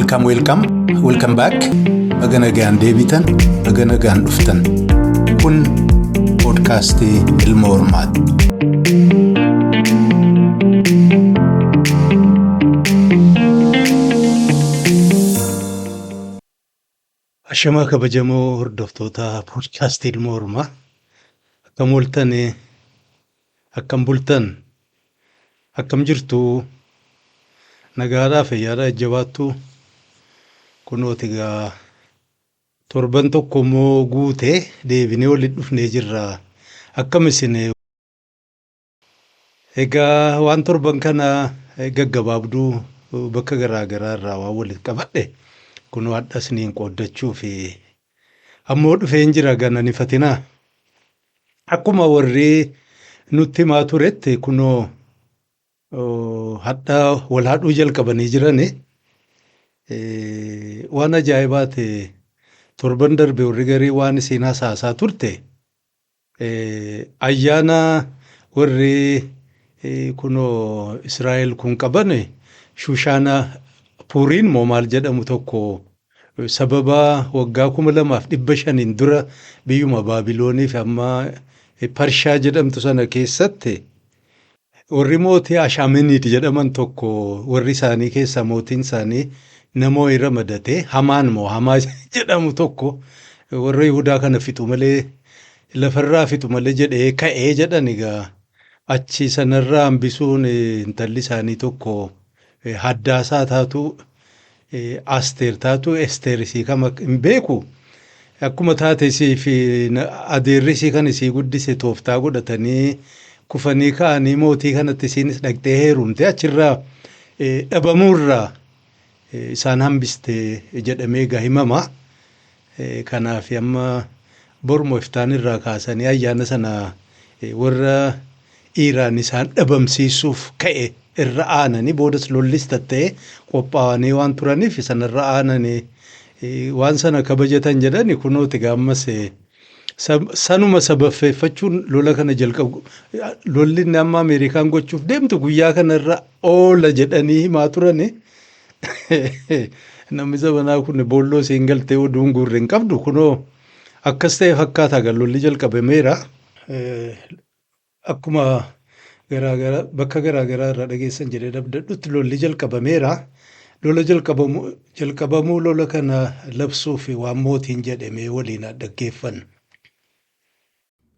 Welcome, welcome, welcome back. Baga nagaan deebitan, baga nagaan dhuftan. Kun poodkaastii Ilma Hormaati. Ashamaa kabajamoo hordoftoota poodkaastii Ilma Hormaa. Akkam ooltan, akkam bultan, akkam jirtu, nagaadhaa fayyaadhaa jajjabaattu. Kunooti egaa torban tokko immoo guutee deebinee walitti dhufnee jirra. Akkam isin? Egaa waan torban kana gaggabaabduu bakka garaa garaa irraa waan walitti qabadhe kunoo hadha isiniin qooddachuuf ammoo dhufeen jira gana hin ifatinaa. Akkuma warri nutti himaa turetti kunoo hadha wal hadhuu jalqabanii jirani. Waan ajaa'ibaati, torban darbe warri garii waan isiin hasaasaa turte ayyaana warri kunoo Israa'el kun qaban Shushaana Puuriin moo maal jedhamu tokko sababa waggaa 2500n dura biyyuma Baabiloonii fi amma Parshaa jedhamtu sana keessatti warri mootii Ashaaminiid jedhaman tokko warri isaanii keessaa mootiin isaanii nama wayii ramadate, Hamaan moo Hamaa jedhamu tokko warra Yihudaa kana fixu malee, lafarraa fixu malee jedhee ka'ee jedhan. Egaa achi sanarraa hambisuun intalli isaanii tokko Haddaasaa taatu, Asteer taatu, Esteer isii kama hin beeku. Akkuma taate isii fi adeerri isii kan isii guddise tooftaa godhatanii kufanii ka'anii mootii kanatti isiinis dhaqxee heerumte, achirraa dhabamuurraa isaan hambiste jedhamee egaa himama. Kanaaf amma bormo iftaan irraa kaasanii ayyaana sana warra Iiraan isaan dhabamsiisuuf ka'e irra aananii, boodas lollis tatta'ee qophaa'anii waan turaniif sanarra aananii waan sana kabajatan jedhani. Kunooti gaammas sanuma sabaffeeffachuun lola kana jalqabu. Lolli inni amma Ameerikaan gochuuf deemtu guyyaa kanarra oola jedhanii himaa turani. Namni zabanaa kun boolloo isiin galtee oduun guurre hin qabdu. Kunoo akkas ta'e fakkaata, gaa lolli jalqabameera. Akkuma garaagaraa bakka garaagaraa irraa dhageessan jedhee dabdadhutti lolli jalqabameera. Lola jalqabamu jalqabamuu lola kana labsuuf waan mootiin jedhamee waliin dhaggeeffannu.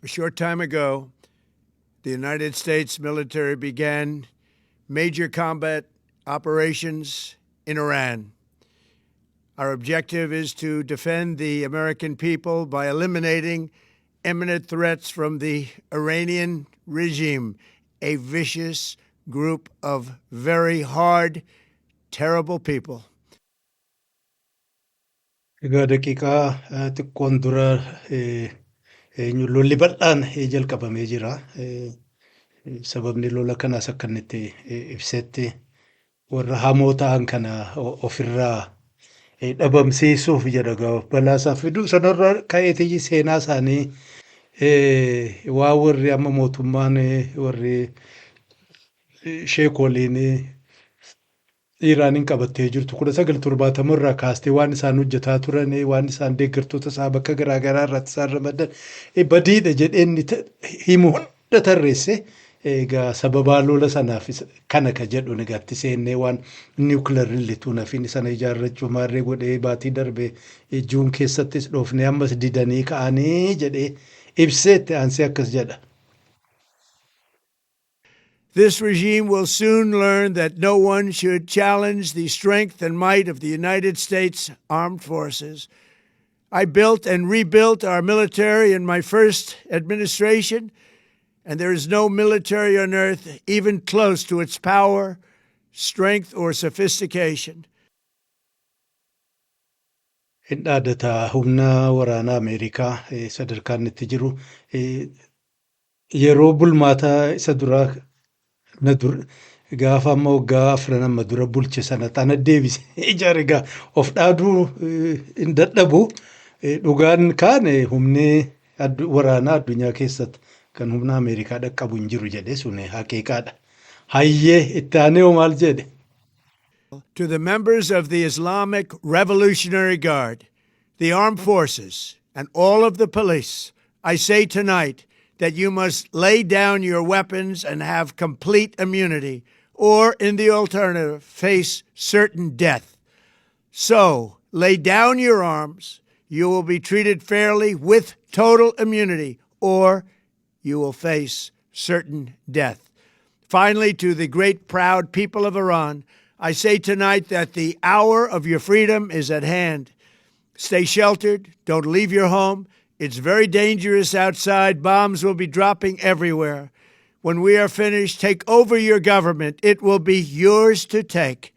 A short time ago, the United States military began major combat operations in Iran. Our objective is to defend the American people by eliminating imminent threats from the Iranian regime, a vicious group of very hard, terrible people. Egaa daqiiqaa xiqqoon dura lolli bal'aan jalqabamee jira. Sababni lola kanaas akka inni itti ibsetti warra hamoo ta'an kana ofirraa dhabamsiisuuf jedha. Balaa isaa fiduu sanarra ka'eetii seenaa isaanii waan warri amma mootummaan warri sheekoliin Iraaniin qabattee jirtu 1970 irraa kaastee waan isaan hojjetaa turan, waan isaan deeggartoota isaa bakka garaagaraa irratti isaan ramadan badiidha jedhee inni himu hunda tarreesse. Egaa sababaa lola sanaaf kana ka jedhu egaa seennee waan nuclear illee nafiin sana ijaarrachuu maarree godhee baatii darbe June keessattis dhoofnee ammas didanii ka'anii jedhee ibseetti aansee akkas jedha. This regime will soon learn that no one should challenge the strength and might of the United States Armed Forces. I built and rebuilt our military in my first administration, and there is no military on earth even close to its power, strength, or sophistication. Hin dhaadata humna waraanaa Ameerikaa sadarkaan itti jiru yeroo bulmaata isa duraa na dur gaafa amma waggaa 4 amma dura bulche sana tana deebise ijaare. Egaa of dhaaduu hin dadhabu. Dhugaan kaane humni waraanaa addunyaa keessatti kan humna Ameerikaa dhaqqabu hin jiru jedhe, sun haqiiqaadha. Hayyee, itti aanee hoo maal jedhe? To the members of the Islamic Revolutionary Guard, the armed forces, and all of the police, I say tonight that you must lay down your weapons and have complete immunity, or in the alternative, face certain death. So, lay down your arms. You will be treated fairly with total immunity, or you will face certain death. Finally, to the great, proud people of Iran, I say tonight that the hour of your freedom is at hand. Stay sheltered. Don't leave your home. It's very dangerous outside. Bombs will be dropping everywhere. When we are finished, take over your government. It will be yours to take.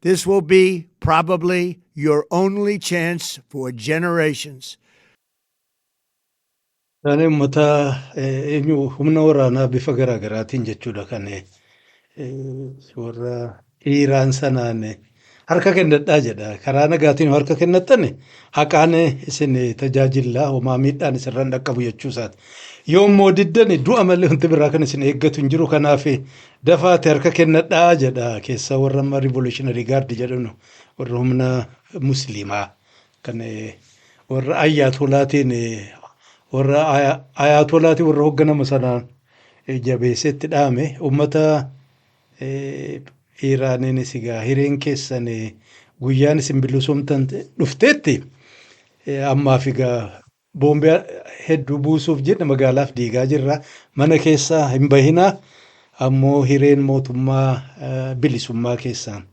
This will be probably your only chance for generations. Isaanii uummata eenyu humna waraanaa bifa garaagaraatiin jechuudha kan warra Iiraan sanaan harka kennadhaa jedha. Karaa nagaatiin harka kennattan haqaan isin tajaajilla, homaa miidhaan isirraan dhaqqabu jechuu isaati. Yoo immoo diddan du'a malee wanti biraa kan isin eeggatu hin jiru, kanaaf dafaate harka kennadhaa jedha. Keessaa warra amma Revolutionary Guard jedhamu, warra humna musliimaa kan warra ayyaatolaatiin, warra ayaatolaatiin warra hoogganama sanaan jabeessetti dhaame. Uummata Iraaniinis egaa hireen keessan, guyyaan isin bilisoomtan dhufteetti, ammaaf egaa boombii hedduu buusuuf jedha, magaalaaf diigaa jirra, mana keessaa hin bahinaa, ammoo hireen mootummaa bilisummaa keessaan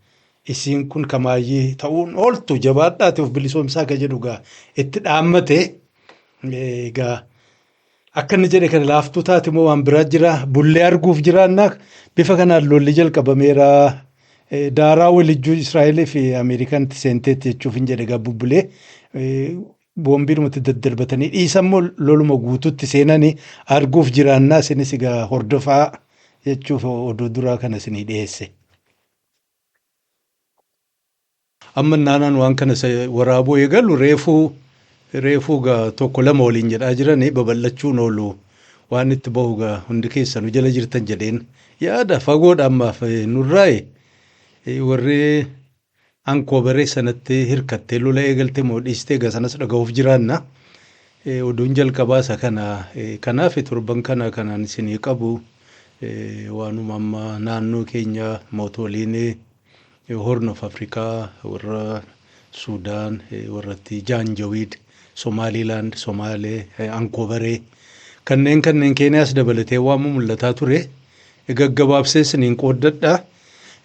isiin kun kamaayyii ta'uun ooltu, jabaadhaati of bilisoomsaa ka jedhu egaa itti dhaammate. Egaa akka inni jedhe kana laaftuu taate moo waan biraa jira, bullee arguuf jiraannaa. Bifa kanaan lolli jalqabameera. Daaraa walijjuu Israa'elii fi Ameerikaan itti seenteetti jechuuf hin jedhe. Egaa bubbulee boombiidhumatti daddarbatanii dhiisammoo loluma guutuutti seenanii arguuf jiraannaa, isinis egaa hordofaa jechuuf oduu duraa kana isinii dhiyeesse. Amma naanaan waan kana waraabuu eegalu reefuu reefuu gaa tokko lama waliin jedhaa jiranii babal'achuun oolu, waan itti bahu gaa hundi keessanuu jala jirtan jedheen yaada. Fagoodha ammaaf nurraaye. Warri ankoobaree sanatti hirkattee lola eegalte moo dhiistee, egaa sanas dhaga'uuf jiraanna. Oduun jalqabaa isa kana. Kanaaf torban kana kanaan isinii qabu waanuma amma naannoo keenya mootoliin Horn of Africa, warra Suudaan, warratti Jaanjawiid, Somaaliilaand, Somaalee, Ankoobaree, kanneen Keeniyaas dabalatee waan mul'ataa ture gaggabaabsee isiniin qooddadha.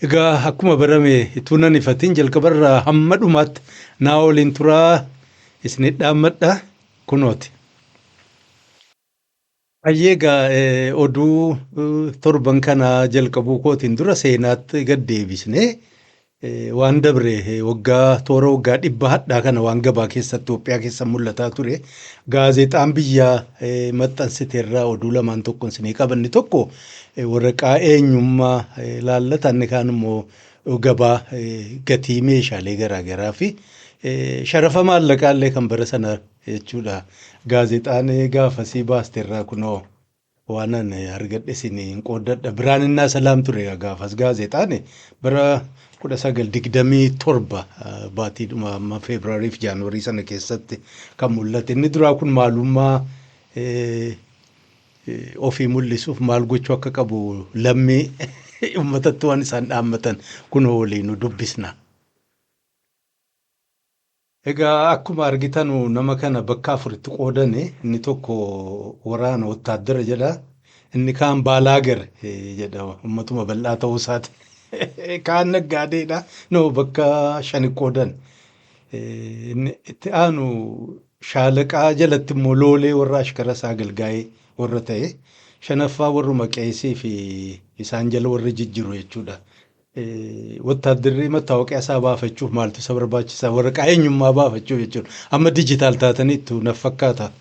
Egaa akkuma barame ituu nan ifatiin jalqabarraa hamma dhumaatti naa waliin turaa isinit dhaammadha, kunooti. Hayyee, egaa oduu torban kanaa jalqabuu kootiin dura seenaatti gad deebisnee waan dabre waggaa toora waggaa 100 hadhaa kana waan gabaa keessatti Itoophiyaa keessa mul'ataa ture gaazexaan biyyaa maxxansite irraa oduu lamaan tokkoon isinii qabanni, tokko waraqaa eenyummaa laallata, inni kaan immoo gabaa gatii meeshaalee garaagaraa fi sharafa maallaqaa illee kan bara sana jechuudha. Gaazexaan gaafasii baaste irraa kunoo waan ani argadhe isiniin qooddadha. Biraaninaa Salaam ture gaafas gaazexaan, bara 1927 baatiidhuma amma Feebruaarii fi Jaanuwarii sana keessatti kan mul'ate. Inni duraa kun maalummaa ofii mul'isuuf maal gochuu akka qabu lammii uummatatti waan isaan dhaammatan kunoo waliin nu dubbisna. Egaa akkuma argitanu nama kana bakka afuritti qoodane. Inni tokko waraana wottaaddara jedha. Inni kaan baalaagar jedha, uummatuma bal'aa ta'uu isaati. Kaan naggaadeedha. No, bakka shani qoodan. Inni itti aanu shaalaqaa jalatti immoo loolee warra ashkara isaa galgaa'ee warra ta'e. Shanaffaa warruma qeesii fi isaan jala warra jijjiru jechuudha. Wattaaddarri mattaawoqiyaa isaa baafachuuf maaltu isa barbaachisaa? Waraqaa eenyummaa baafachuuf jechuudha. Amma digital taataniittu naf fakkaata.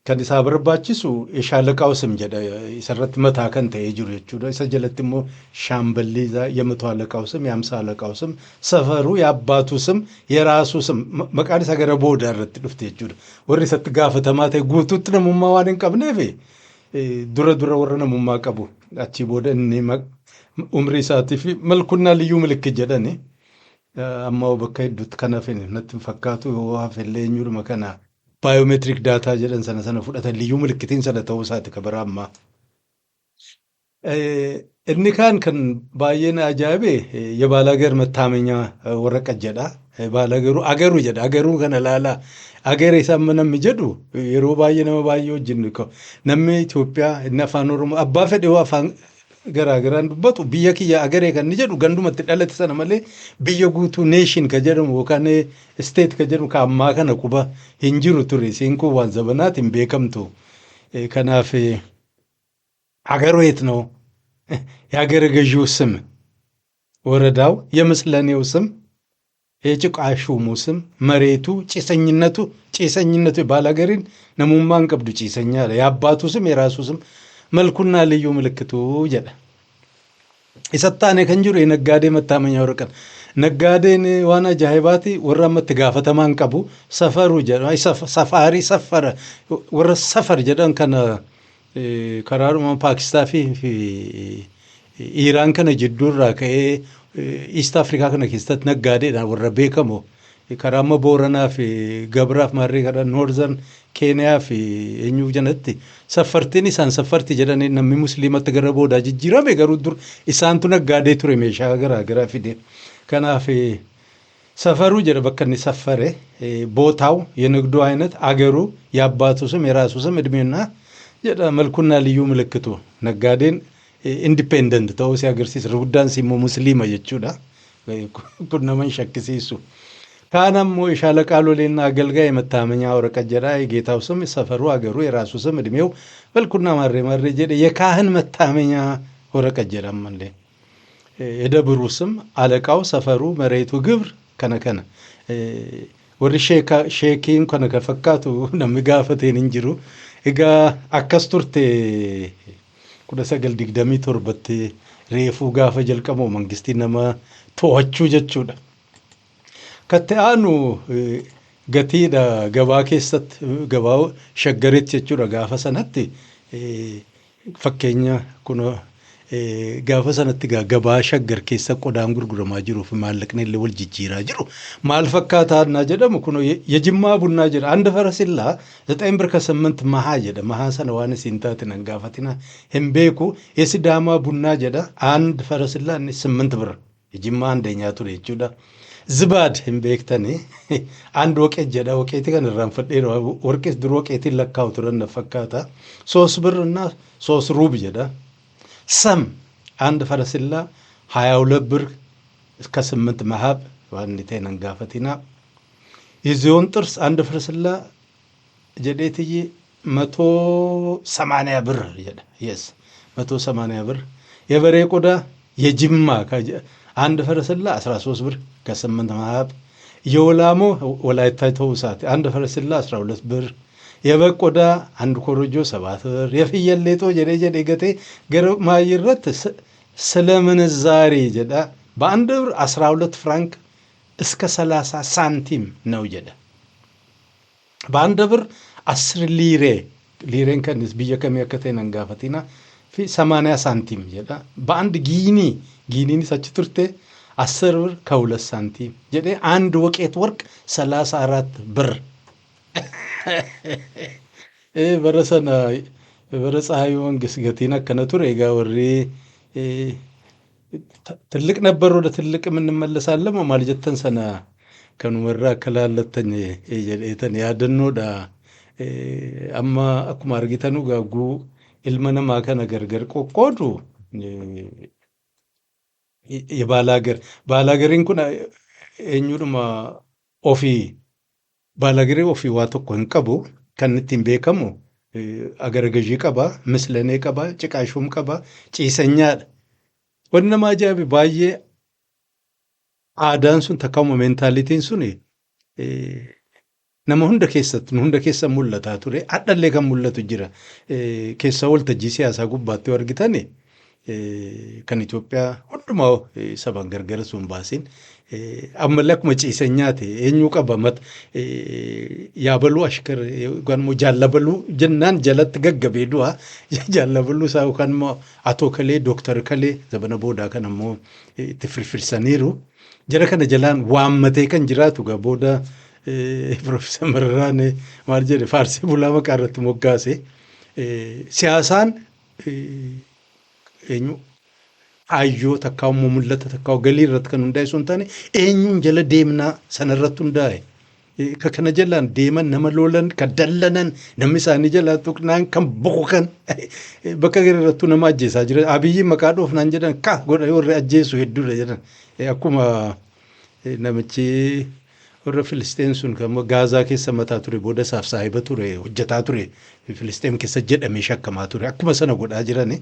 Kan isaa barbaachisu የሻለቃው ስም jedha, isarratti mataa kan ta'ee jiru jechuudha. Isa jalatti immoo shaamballi የመቶ አለቃው ስም፣ የሃምሳ አለቃው ስም፣ ሰፈሩ፣ የአባቱ ስም፣ የራሱ ስም, maqaan isaa gara boodaa irratti dhufte jechuudha. Warri isatti gaafatamaa ta'e guutuutti namummaa waan hin qabneef Dura dura warra namummaa qabu achii booda inni umrii isaatii fi መልኩና ልዩ ምልክት jedhani. Amma bakka hedduutti kan hafe natti hin fakkaatu, yoo hafellee eenyudhuma kana biometric data jedhan sana sana fudhatan ልዩ ምልክት iin sana ta'uu isaati ka bara ammaa. Inni kaan kan baay'ee na ajaa'ibe የባላገር መታመኛ ወረቀት jedha. ባላገሩ አገሩ jedha. Agaruu kana laalaa. Agara isa amma namni jedhu yeroo baay'ee nama baay'ee wajjin namni Itoophiyaa inni afaan Oromoo abbaa fedhe yoo afaan garaagaraan dubbatu biyya kiyya agaree kan inni jedhu gandumatti dhalate sana malee biyya guutuu nation ka jedhamu yookaan state ka jedhamu ka ammaa kana quba hin jiru ture. Isiin kun waan zabanaati hin beekamtu. Kanaaf አገሩ የት ነው? የአገረ ገዢው ስም፣ ወረዳው፣ የምስለኔው ስም፣ የጭቃ ሹሙ ስም፣ መሬቱ፣ ጭሰኝነቱ ጭሰኝነቱ ባላገሪን namummaan qabdu ጭሰኛ የአባቱ ስም፣ የራሱ ስም፣ መልኩና ልዩ ምልክቱ jedha. Isatti aanee kan jiru የነጋዴ መታመኛ ወረቀት። Naggaadeen waan ajaa'ibaati, warra ammatti gaafatamaan qabu ሰፈሩ jedha, ሰፋሪ ሰፈረ warra safar jedhan kana karaadhuma Paakistaa fi Iiraan kana jidduurraa ka'ee East Afrikaa kana keessatti naggaadeedhaan warra beekamu karaa amma Booranaa fi Gabraaf maarree karaa Northern Keeniyaa fi eenyuu jalatti saffartiin isaan saffarti jedhanii namni musliimatti gara boodaa jijjiirame, garuu dur isaantu naggaadee ture meeshaa garaa garaa fide. Kanaaf ሰፈሩ jedha, bakka inni saffare, ቦታው፣ የንግዱ አይነት፣ አገሩ፣ የአባቱ ስም፣ የራሱ ስም፣ እድሜና jedha መልኩና ልዩ ምልክቱ naggaadeen independent ta'uu si agarsiisa. Guddaan immoo musliima jechuudha. Kun nama hin shakkisiisu. Kaan ammoo የሻለቃ ሎሌና አገልጋይ የመታመኛ ወረቀት jedha. የጌታው ስም፣ ሰፈሩ፣ አገሩ፣ የራሱ ስም፣ እድሜው፣ መልኩና ማሬ ማሬ jedhe. የካህን መታመኛ ወረቀት jedha ammallee. የደብሩ ስም፣ አለቃው፣ ሰፈሩ፣ መሬቱ፣ ግብር kana kana. Warri sheekiin kana kan fakkaatu namni gaafateen hin jiru. Egaa akkas turte 1927tti reefuu gaafa jalqabu mangistiin nama to'achuu jechuudha. Katti aanu gatiidha gabaa keessatti, gabaa Shaggaritti jechuudha. Gaafa sanatti fakkeenya kun gaafa sanatti gabaa Shaggar keessa qodaan gurguramaa jiruu fi maallaqni illee wal jijjiiraa jiru maal fakkaataa naa jedhamu kun የጅማ ቡና jedha, አንድ ፈረሲላ 9 ብር ከ8 መሀ jedha. Mahaa sana waan isiin taate nan gaafatina, hin beeku. የሲዳማ ቡና jedha, አንድ ፈረሲላ inni 8 ብር, የጅማ አንደኛ ture jechuudha. ዝባድ hin beektani, አንድ ወቄት jedha. Waqeetii kan irraanfadheera, warqees dur waqeetiin lakkaa'u turan na fakkaata. 3 ብር እና 3 ሩብ jedha. ሰም አንድ ፈረሲላ 22 ብር ከ8 መሀብ, waan ta'e nan gaafatina. የዝሆን ጥርስ አንድ ፈረሲላ jedheetiyyi 180 ብር jedha. Yes, 180 ብር። የበሬ ቆዳ የጅማ አንድ ፈረስላ 13 ብር ከ8 መሀብ። የወላሞ ወላይታ ተውሳት አንድ ፈረስላ 12 ብር። የበግ ቆዳ አንድ ኮረጆ 7 ብር። የፍየል ሌጦ jedhee jedhee gatee gara maayirratti ስለ ምንዛሬ jedha, በአንድ ብር 12 ፍራንክ እስከ 30 ሳንቲም ነው jedha. በአንድ ብር 10 ሊሬ, ሊሬን kan biyya kamii akka ta'e nan gaafatina, fi 80 ሳንቲም jedha. በአንድ ጊኒ, ጊኒን achi turte, 10 ብር ከ2 ሳንቲም jedhee አንድ ወቄት ወርቅ 34 ብር። Bara sana, bara ፀሐዩ መንግስት gatiin akkana ture. Egaa warri ትልቅ ነበር ወደ ትልቅ የምንመለሳለን maal jettan sana kanumarraa akka laallattan jedheetan yaadannoodha. Amma akkuma argitanu gaagguu ilma namaa kana gargar qoqqoodu የባላገር baalaagariin kun eenyudhuma ofii baalaagarii ofii waa tokko hin qabu. Kan ittiin beekamu አገረ ገዢ qaba, ምስለኔ qaba, ጭቃሹም qaba, ጭሰኛ dha. Wanni nama ajaa'ibu baay'ee aadaan sun takkauma mentality n sun nama hunda keessatti nu hunda keessa mul'ataa ture. Hadhallee kan mul'atu jira. Keessaa waltajjii siyaasaa gubbaatti yoo argitani Kan Itoophiyaa hundumaa sabaan gargar osoo hin baasin ammallee akkuma ciisan nyaate eenyuu qaba mata yaabaluu ashkar yookaan immoo jaallabaluu jennaan jalatti gaggabee du'a jaallabaluu isaa yookaan immoo atoo kalee dooktar kalee zabana boodaa kan ammoo itti firfirsaniiru. Jara kana jalaan waammatee kan jiraatu gaa booda Piroofeesar Mararaan maal jedhe faarsee bulaa maqaa irratti moggaase. Siyaasaan eenyu kaayyoo takkaa immoo mul'ata takkaa galii irratti kan hundaa'e osoo hin taane eenyuun jala deemnaa sana irratti hundaa'e. Ka kana jalaan deeman nama lolan kan dallanan namni isaanii jalaa tuqnaan kan bokokan bakka gara irrattuu nama ajjeesaa jira. Abiyyi maqaa dhoofnaan jedhan ka godha warri ajjeesu hedduudha jedhan. Akkuma namichi warra Filisxeen sun kan Gaazaa keessa mataa ture booda isaaf saahiba ture hojjetaa ture Filisxeen keessa jedhamee shakkamaa ture akkuma sana godhaa jirani.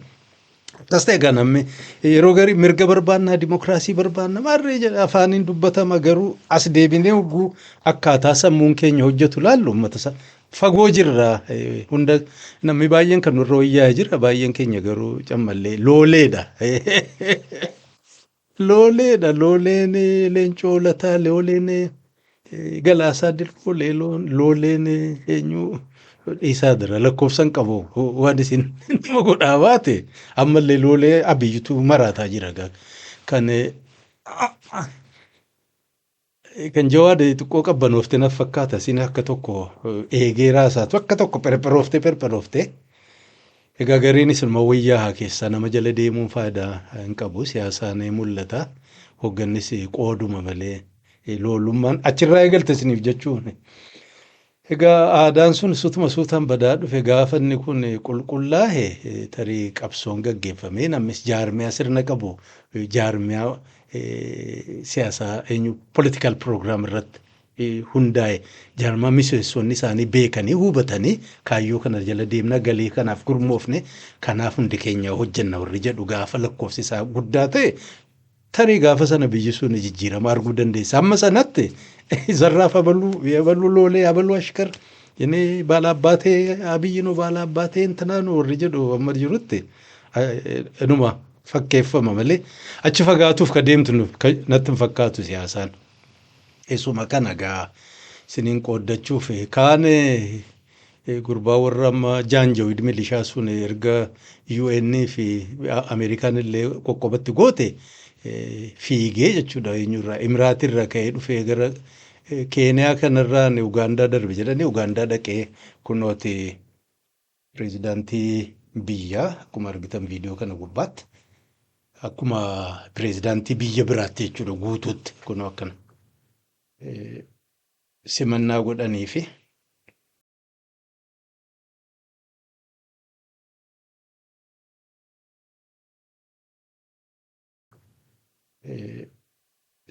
Akkas ta'e egaa namni yeroo garii mirga barbaannaa dimokiraasii barbaanna maarree jedha afaaniin dubbatama garuu as deebinee hogguu akkaataa sammuun keenya hojjetu laallu uummata isaa fagoo jirra hunda namni baay'een kan nurra wayyaa'ee jira baay'een keenya garuu cammallee looleedha. Looleedha looleen leencoo lataa looleen Galaasaa Dilboo looleen eenyu dhiisaa jira lakkoofsan qabu waan isin nama godhaa baate ammallee loolee Abiyyitu maraataa jira kan kan Jawaar xiqqoo qabbanoofte naf fakkaata isin akka tokko eegee raasaatu akka tokko perperooftee perperooftee egaa gariin isinuma wayyaa keessaa nama jala deemuun faayidaa hin qabu siyaasaan mul'ata hooggannis qooduma malee loolummaan achirraa eegalte isiniif jechuun. Egaa aadaan sun sutuma suutaan badaa dhufe gaafa inni kun qulqullaa'e tarii qabsoon gaggeeffamee namnis jaarmiyaa sirna qabu jaarmiyaa siyaasaa eenyu political program irratti hundaa'e jaarmaa miseensonni isaanii beekanii hubatanii kaayyoo kana jala deemna galii kanaaf gurmoofne kanaaf hundi keenya hojjenna warri jedhu gaafa lakkoofsi isaa guddaa ta'e tarii gaafa sana biyyi sun jijjiirama arguu dandeessa. Amma sanatti zarraaf abaluu abaluu loolee abaluu ashkar inni baala abbaatee Abiyyi nu baala abbaatee intanaa nu warri jedhu amma jirutti inuma fakkeeffama malee achi fagaatuuf ka deemtu natti hin fakkaatu siyaasaan. Isuma kana gaa isiniin qooddachuuf kaan gurbaa warra amma jaanjawid milishaa sun erga UN fi Ameerikaan illee qoqqobatti goote fiigee jechuudha eenyurraa Imiraatirraa ka'ee dhufee gara Keeniyaa kanarraan Ugaandaa darbe jedhanii Ugaandaa dhaqee kunooti pireezidaantii biyyaa akkuma argitan viidiyoo kana gubbaatti akkuma pireezidaantii biyya biraatti jechuudha guutuutti kunoo akkana simannaa godhanii fi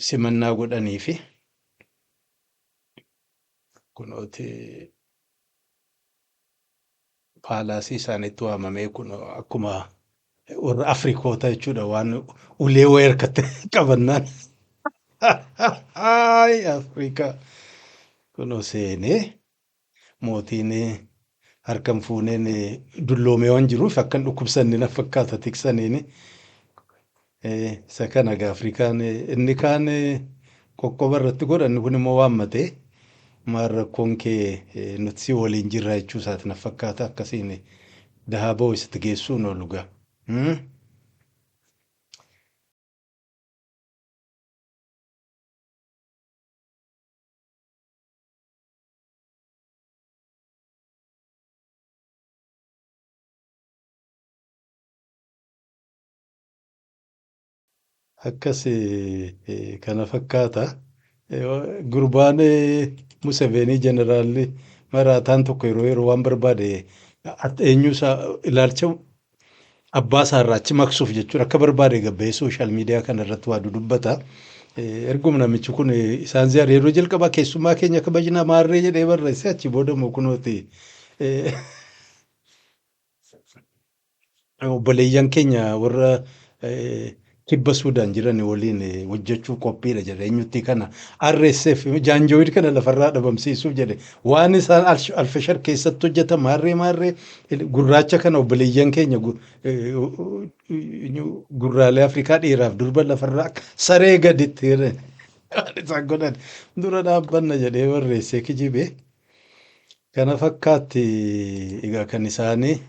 simannaa godhanii fi kunooti paalaasii isaaniitti waamamee kun akkuma warra Afrikoota jechuudha waan ulee wayii harkatti qabannaan. Ay Afrikaa kunoo seenee mootiin harkan fuuneen dulloomee waan jiruuf akkan dhukkubsanne na fakkaata tiksaniini. Isa kana egaa Afrikaan inni kaan qoqqoba irratti godhan kun immoo waammatee maal rakkoon kee nuti si waliin jirra jechuu isaati na fakkaata akkasiin dahaa ba'u isatti geessuun oolu gaa. Akkas kana fakkaata. Gurbaan Museveenii jeneraalli maraataan tokko yeroo yeroo waan barbaade eenyuusaa ilaalcha abbaa isaarraa achi maqsuuf jechuudha akka barbaade gabba'ee social media kana irratti waa dudubbata. Erguma namichi kun isaan ziyaara yeroo jalqabaa keessummaa keenya kabajnaa maarree jedhee barreesse achi booda immoo kunooti obboleeyyan keenya warra Kibba Suudaan jiran waliin hojjechuuf qophiidha jedhe. Eenyutti kana? RSF Jaanjooyid kana lafarraa dhabamsiisuuf jedhe. Waan isaan Alfashar keessatti hojjetan, maarree maarree gurraacha kana, obboleeyyan keenya gurraalee Afrikaa dhiiraaf durba lafarraa saree gaditti waan isaan godhan dura dhaabbanna jedhee barreessee kijibee. Kana fakkaatti egaa kan isaanii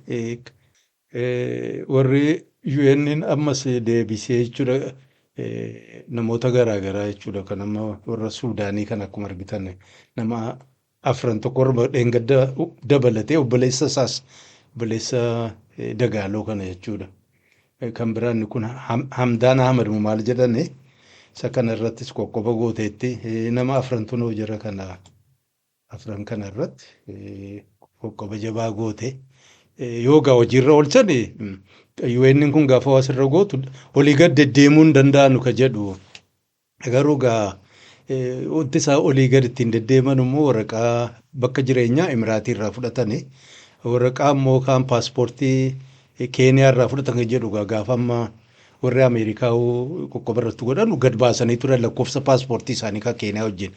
warri UN ammas deebisee jechuudha, namoota garaa garaa jechuudha, kan amma warra Suudaanii kan akkuma argitan nama afran tokko warra dheengadda dabalatee, obboleessa isaas, obboleessa Dagaaloo kana jechuudha. Kan biraan kun Hamdaan Ahmad maal jedhani, isa kana irrattis qoqqoba gooteetti. Nama afrantu nuu jira, kana afran kana irratti qoqqoba jabaa goote. Yoo gaa hojiirra oolchan, UN kun gaafa asirra gootu olii gad deddeemuu hin danda'anu ka jedhu. Garuu gaa wanti isaa olii gad ittiin deddeeman immoo waraqaa bakka jireenyaa Imiraatii irraa fudhatani. Waraqaa immoo kaan paaspoortii Keeniyaa irraa fudhatan kan jedhu, gaa gaafa amma warri Ameerikaa qoqqoba irratti godhanu gad baasanii turan lakkoofsa paaspoortii isaanii kan Keeniyaa wajjin.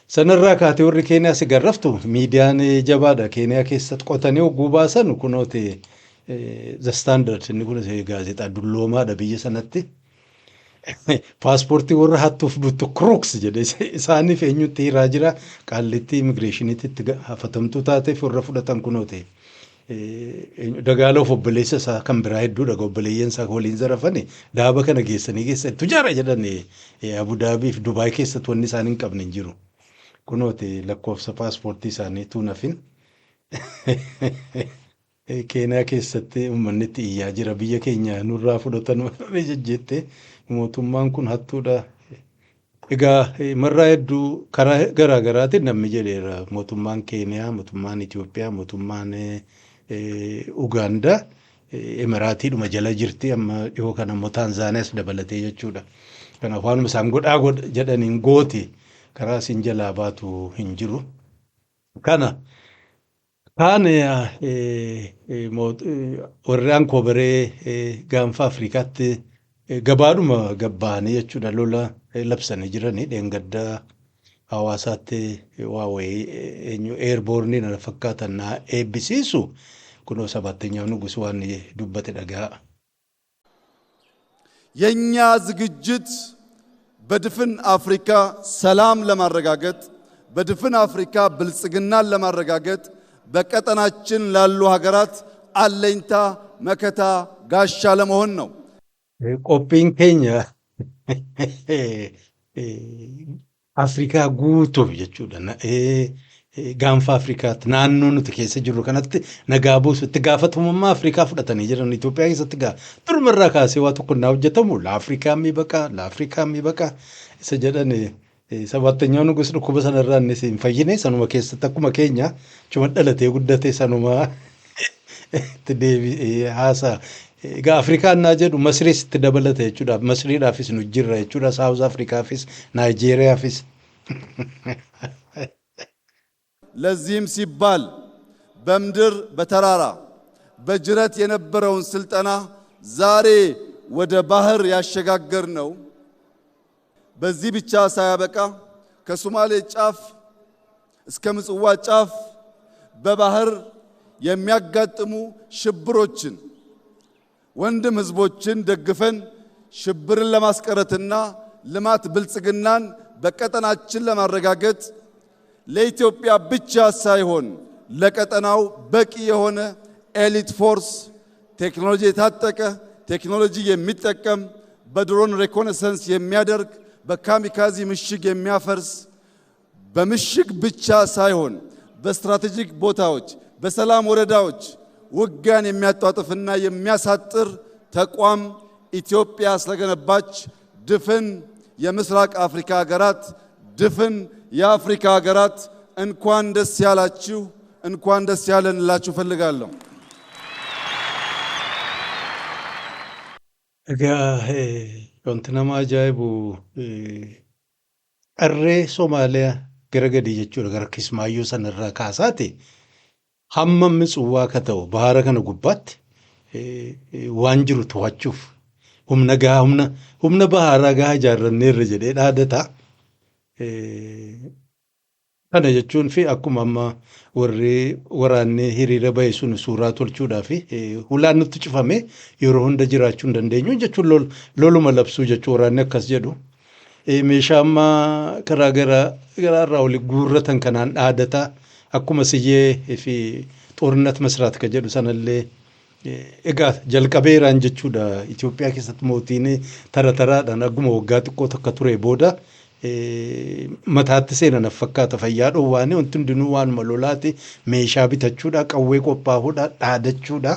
Sanarraa kaatee warri Keeniyaa si garraftu, miidiyaan jabaadha Keeniyaa keessatti, qotanii hogguu baasan kunooti The Standard, inni kun gaazexaa dulloomaadha biyya sanatti. Paaspoortii warra hattuuf buttu, crooks jedhe, isaaniif eenyutti hiraa jira? Qaallitti immigireeshiniitti itti hafatamtuu taateef warra fudhatan kunooti. Dagaaloof obboleessa isaa kan biraa hedduudha, obboleeyyan isaa waliin zarafani daaba kana geessanii geessan tujaara jedhan. Abudaabii fi Dubaay keessatti wanni isaan hin qabne hin jiru. Kunooti lakkoofsa paaspoortii isaanii tuunafin. Keeniyaa keessatti uummanni itti iyyaa jira, biyya keenya nurraa fudhatan warri jejjette, mootummaan kun hattuudha. Egaa marraa hedduu karaa garaa garaatiin namni jedheera, mootummaan Keeniyaa, mootummaan Itoophiyaa, mootummaan Ugaandaa Imiraatiidhuma jala jirti, amma dhiyoo kana immoo Taanzaaniyaas dabalatee jechuudha. Kanaaf waanuma isaan godhaa jedhaniin gooti, karaa isin jalaa baatu hin jiru. Kana kaan warri Ankoobaree gaanfa Afrikaatti gabaadhuma gabbaanii jechuudha lola labsanii jiranii. Dheengaddaa hawaasaatti waa wayii eenyu airborne na fakkaatan na eebbisiisu. Kunoo ሰባተኛው ንጉስ waan dubbate dhagaa. የኛ ዝግጅት በድፍን አፍሪካ ሰላም ለማረጋገጥ፣ በድፍን አፍሪካ ብልጽግናን ለማረጋገጥ፣ በቀጠናችን ላሉ ሀገራት አለኝታ፣ መከታ፣ ጋሻ ለመሆን ነው። Qophiin keenya Afrikaa guutuuf jechuudha. Gaanfa Afrikaatti naannoo nuti keessa jirru kanatti nagaa buusu itti gaafatamummaa Afrikaa fudhatanii jiran. Itoophiyaa keessatti gaa durumarraa kaasee waa tokko naa hojjetamu ለአፍሪካ የሚበቃ፣ ለአፍሪካ የሚበቃ isa jedhan. ሰባተኛው ንጉስ dhukkuba sanarraa innis hin fayyine, sanuma keessatti akkuma keenya achuma dhalatee guddate, sanuma itti deebi'ee haasa'a. Egaa Afrikaan naa jedhu Masriis itti dabalata jechuudha. Masriidhaafis nu jirra jechuudha. South Afrikaafis, Naayijeeriyaafis. ለዚህም ሲባል በምድር፣ በተራራ፣ በጅረት የነበረውን ስልጠና ዛሬ ወደ ባህር ያሸጋገርነው። በዚህ ብቻ ሳያበቃ ከሶማሌ ጫፍ እስከ ምጽዋ ጫፍ በባህር የሚያጋጥሙ ሽብሮችን ወንድም ህዝቦችን ደግፈን ሽብርን ለማስቀረትና ልማት ብልጽግናን በቀጠናችን ለማረጋገጥ ለኢትዮጵያ ብቻ ሳይሆን ለቀጠናው በቂ የሆነ elite force፣ ቴክኖሎጂ የታጠቀ፣ ቴክኖሎጂ የሚጠቀም፣ በ drone reconnaissance የሚያደርግ፣ በ kamikaze ምሽግ የሚያፈርስ፣ በምሽግ ብቻ ሳይሆን በ strategic ቦታዎች፣ በሰላም ወረዳዎች ውጊያን የሚያጧጥፍና የሚያሳጥር ተቋም ኢትዮጵያ ስለገነባች ድፍን የምስራቅ አፍሪካ ሀገራት፣ ድፍን የአፍሪካ ሀገራት እንኳን ደስ ያላችሁ፣ እንኳን ደስ ያለን ልላችሁ እፈልጋለሁ። Egaa wanti nama ajaa'ibu qarree Somaaliyaa gara gadii jechuudha, gara Kismaayyoo sanarraa kaasaati hamma Mitsuwaa akka ta'u bahara kana gubbaatti waan jiru to'achuuf Humna gahaa, humna baharaa gahaa ijaarranneerra jedhee dhaadata. Kana jechuun fi akkuma amma warri waraanni hiriira bahe sun suuraa tolchuudhaa fi hulaan nutti cufame yeroo hunda jiraachuu hin dandeenyu jechuun loluma labsuu jechuu waraanni akkas jedhu. Meeshaa amma karaa garaarraa oli guurratan kanaan dhaadata, akkuma siyyee fi ጦርነት መስራት ka jedhu sanallee egaa jalqabeeraan jechuudha. Itoophiyaa keessatti mootiin tara taraadhaan akkuma waggaa xiqqoo takka ture booda mataatti seenan fakkaata, fayyaa dhoowwaanii wanti hundinuu waanuma lolaati, meeshaa bitachuudha, qawwee qophaa'uudha, dhaadachuudha.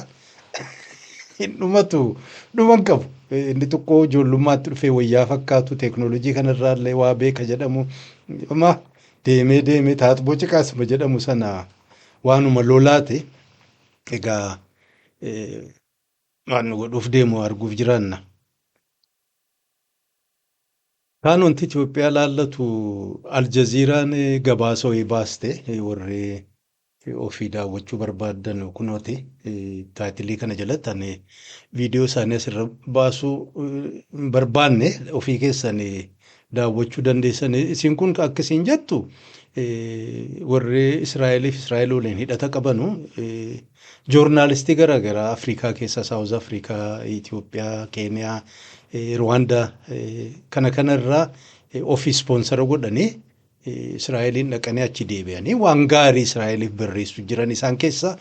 Hin dhumatu, dhuman qabu. Inni xiqqoo ijoollummaatti dhufee wayyaa fakkaatu teeknooloojii kanarraallee waa beeka jedhamu. Amma deemee deemee taaxiboo ciqaasuma jedhamu sana waanuma lolaati. Egaa waan nu godhuuf deemu arguuf jiraanna. Kaan wanti Itoophiyaa laallatu, Aljaziiraan gabaasa wayii baaste. Warri ofii daawwachuu barbaaddan kunooti title kana jalatti. Ani viidiyoo isaanii asirra baasuu hin barbaanne, ofii keessan daawwachuu dandeessan. Isin kun akka isin jettu warri Israa'eliif Israa'el waliin hidhata qabanu joornaalistii garaagaraa Afrikaa keessa, South Afrikaa, Itoophiyaa, Keeniyaa, Ruwaandaa kana kanarraa ofii sponsor godhanii Israa'eliin dhaqanii achi deebi'anii waan gaarii Israa'eliif barreessu jiran. Isaan keessa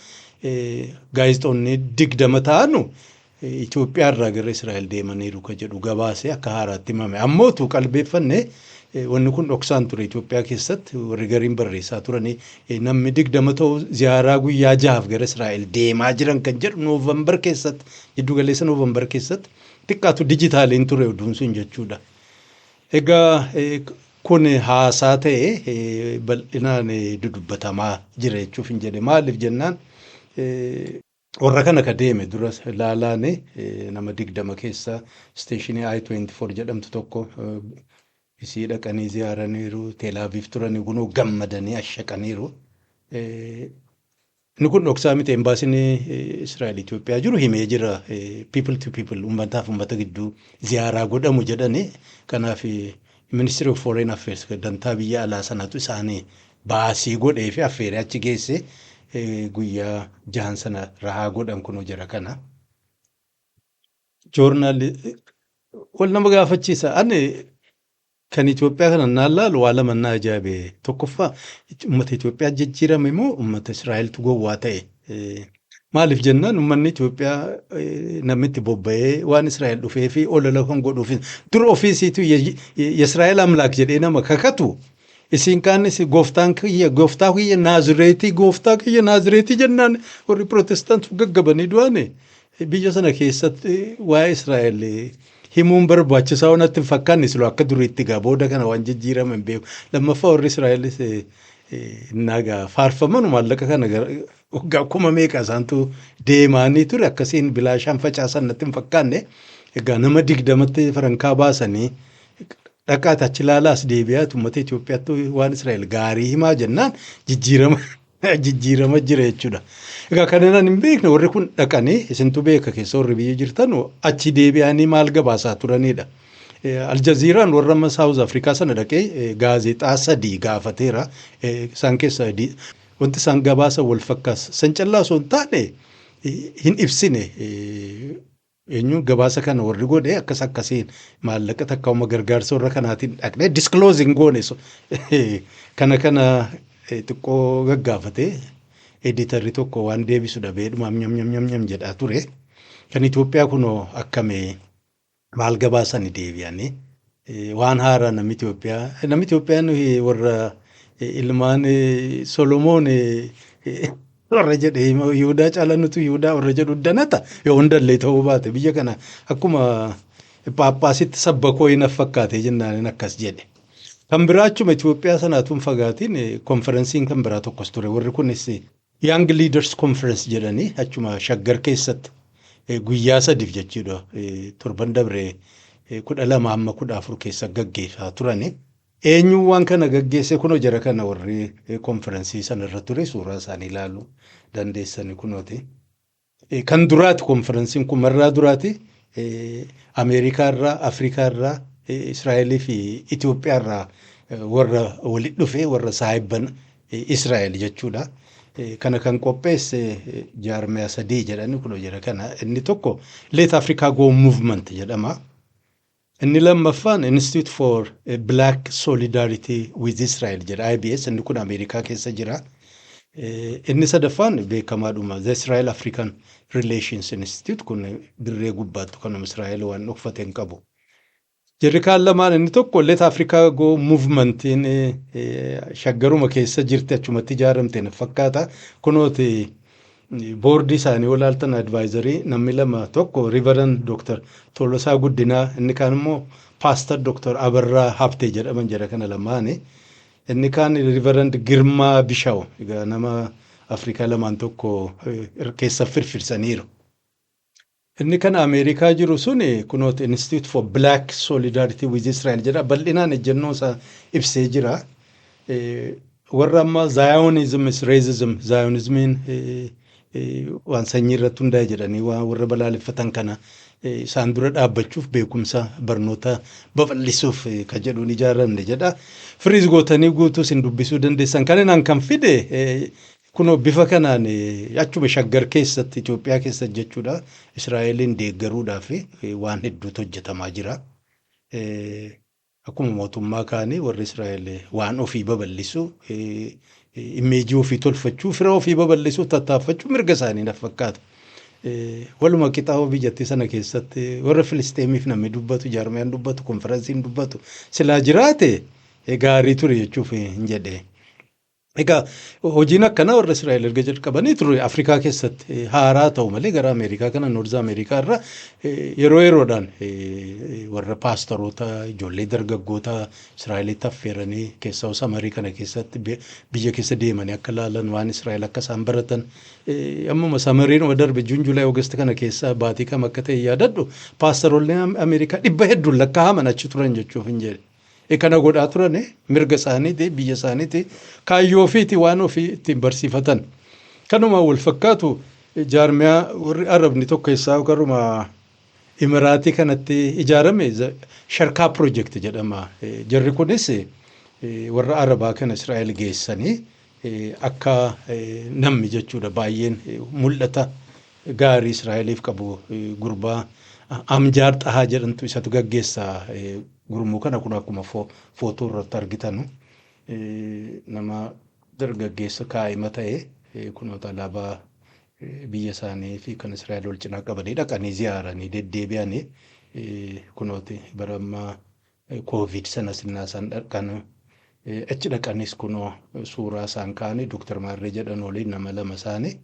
gaazexoonni 20 ta'anu Itoophiyaa irraa gara Israa'el deemaniiru ka jedhu gabaasee akka haaraatti himame. Ammootu qalbeeffanne, wanni kun dhoksaan ture. Itoophiyaa keessatti warri gariin barreessaa turanii namni 20 ta'u ziyaaraa guyyaa 6f gara Israa'el deemaa jiran kan jedhu November keessatti, jiddugaleessa November keessatti xiqqaatu dijitaaliin ture oduun sun jechuudha. Egaa kun haasaa ta'e bal'inaan dudubbatamaa jira jechuuf hin jedhe. Maaliif jennaan, warra kana ka deeme dura laalaan nama 20 keessa station I-24 jedhamtu tokko isii dhaqanii ziyaaraniiru. Teelaaviif turanii kunoo gammadanii ashaqaniiru. Inni kun dhoksaa miti. Embaasiin Israa'el Itoophiyaa jiru himee jira. People to people, uummataaf uummata gidduu ziyaaraa godhamu jedhani. Kanaaf Ministry of Foreign Affairs, dantaa biyya alaa sanatu isaanii baasii godhee fi affeeree achi geesse, guyyaa 6n sana rahaa godhan kunoo jira kana. Joornaali wal nama gaafachiisa. Ani kan Itoophiyaa kana naan laalu waa lama na ajaa'ibe. Tokkoffaa, uummata Itoophiyaa jijjiirame moo uummata Israa'eltu gowwaa ta'e? Maaliif jennaan, uummanni Itoophiyaa namni itti bobba'ee waan Israa'el dhufee fi olola kan godhuuf dura ofiisiitu የእስራኤል አምላክ jedhee nama kakatu. Isiin kaanis gooftaan kiyya, gooftaa kiyya Naazireetii, gooftaa kiyya Naazireetii jennaan warri Pirootestaantii gaggabanii du'ane. Biyya sana keessatti waa'ee Israa'el himuun barbaachisaa waan natti hin fakkaanne siloo akka duriitti gaa booda kana waan jijjiirame hin beeku. Lammaffaa, warri Israa'elis nagaa faarfaman maallaqa kana waggaa kuma meeqa isaantu deemaanii ture, akkasiin bilaashaan facaasan natti hin fakkaanne. Egaa nama 20tti farankaa baasanii dhaqaati achi ilaalaas deebi'aatu uummata Itoophiyaatti waan Israa'el gaarii himaa jennaan jijjiirama jira jechuudha. Egaa kanneen hin beekne, warri kun dhaqanii, isintu beeka keessa warri biyya jirtan, achi deebi'anii maal gabaasaa turanidha. Aljaziiraan warra amma South Afrikaa sana dhaqee gaazexaa sadii gaafateera. Isaan keessaa wanti isaan gabaasan wal fakkaata. San callaa osoo hin taane hin ibsine eenyuun gabaasa kana warri godhe, akkas akkasiin maallaqa takka uma gargaarsa warra kanaatiin dhaqnee disclosing goone kana xiqqoo gaggaafatee editorri tokko waan deebisu dhabee dhumaaf nyam nyam nyam nyam jedhaa ture. Kan Itoophiyaa kunoo akkamee maal gabaasanii deebi'anii waan haaraa namni Itoophiyaan warra ilmaan Solomoon warra jedhe Yihudaa caalaa nutu Yihudaa warra jedhu danata yoo hundallee ta'uu baate, biyya kana akkuma Phaaphaasitti sabbakoo hin fakkaate jennaan akkas jedhe. Kan biraa, achuma Itoophiyaa sanaatu hin fagaatiin konferensiin kan biraa tokkos ture. Warri kunis Young Leaders Conference jedhanii achuma Shaggar keessatti guyyaa 3f jechuudha, torban dabree 12 hamma 14 keessa gaggeessaa turani. Eenyuun waan kana gaggeesse? Kunoo jara kana, warri konferensii sana irra ture suuraa isaanii ilaaluu dandeessani kunooti. Kan duraati konferensiin kun marraa duraati. Ameerikaa irraa, Afrikaa irraa, Israa'elii fi Itoophiyaa irraa warra walitti dhufe, warra saahibban Israa'el jechuudha. Kana kan qopheesse jaarmiyaa sadii jedhani kun jira kana. Inni tokko Let Africa Go Movement jedhama. Inni lammaffaan Institute for Black Solidarity with Israel jedha, IBS, inni kun Ameerikaa keessa jira. Inni sadaffaan beekamaadhuma, The Israel African Relations Institute, kun dirree gubbaattu kanuma Israa'el waan dhokfate hin qabu. Jarri kaan lamaan, inni tokko Let Africa Go Movementiin Shaggaruma keessa jirti, achumatti ijaaramte na fakkaata. Kunooti boordii isaanii olaaltan, advisory namni lama, tokko Reverend Dr. Tolosaa Guddinaa, inni kaan immoo Pastor Dr. Abarraa Habtee jedhaman jira kana lamaani. Inni kaan Reverend Girmaa Bishaw, egaa nama Afrikaa lamaan tokko keessa firfirsaniiru. Inni kan Ameerikaa jiru suni kunooti Institute for Black Solidarity with Israel jedha. Bal'inaan ejjennoo isaa ibsee jira. Warra amma Zionism is racism, Zionismiin waan sanyii irratti hundaa'e jedhanii waan warra balaaleffatan kana isaan dura dhaabbachuuf, beekumsa barnoota babal'isuuf kan jedhuun ijaaramne jedha. Firiis gootanii guutuu isin dubbisuu dandeessan. Kan inaan kan fide kunoo bifa kanaan achuma Shaggar keessatti, Itoophiyaa keessatti jechuudha, Israa'eliin deeggaruudhaaf waan hedduutu hojjetamaa jira. Akkuma mootummaa kaanii warri Israa'el waan ofii babal'isu, image ofii tolfachuu, fira ofii babal'isuu tattaaffachuu mirga isaanii na fakkaata. Waluma qixaa'oo biyyattii sana keessatti warra Filisteemiif namni dubbatu, jaarmiyaan dubbatu, konferensiin dubbatu silaa jiraate gaarii ture jechuuf hin jedhee. Egaa hojiin akkanaa warra Israa'el erga jalqabanii ture Afrikaa keessatti haaraa ta'u malee, gara Ameerikaa kana, North Ameerikaa irra yeroo yeroodhaan warra paastaroota, ijoollee dargaggoota Israa'elitti affeeranii, keessaa summer kana keessatti biyya keessa deemanii akka laalan, waan Israa'el akka isaan baratan. Ammuma summeriin darbe, June, July, August kana keessa, baatii kam akka ta'e yaadadhu, paastaroonni Ameerikaa dhibba hedduun lakkaa'aman achi turan jechuuf hin jedhe. Kana godhaa turan, mirga isaaniiti, biyya isaaniiti, kaayyoo ofiiti, waan ofii ittiin barsiifatan. Kanuma wal fakkaatu jaarmiyaa warri Arabni tokko keessaa garuma Imiraatii kanatti ijaarame Sharkaa Project jedhama. Jarri kunis warra Arabaa kana Israa'el geessanii akka namni jechuudha baay'een mul'ata gaarii Israa'eliif qabu, gurbaa Amjaar Xahaa jedhamtu isatu gaggeessa gurmuu kana. Kun akkuma footoo irratti argitanu nama dargaggeessa kaa'ima ta'e, kunoota alaabaa biyya isaanii fi kan Israa'el wal cinaa qabanii dhaqanii ziyaaranii deddeebi'anii, kunooti bara ammaa Covid sana sinnaa isaan dhaqan achi dhaqanis kunoo suuraa isaan ka'anii Dooktar Maarree jedhan waliin nama lama isaanii.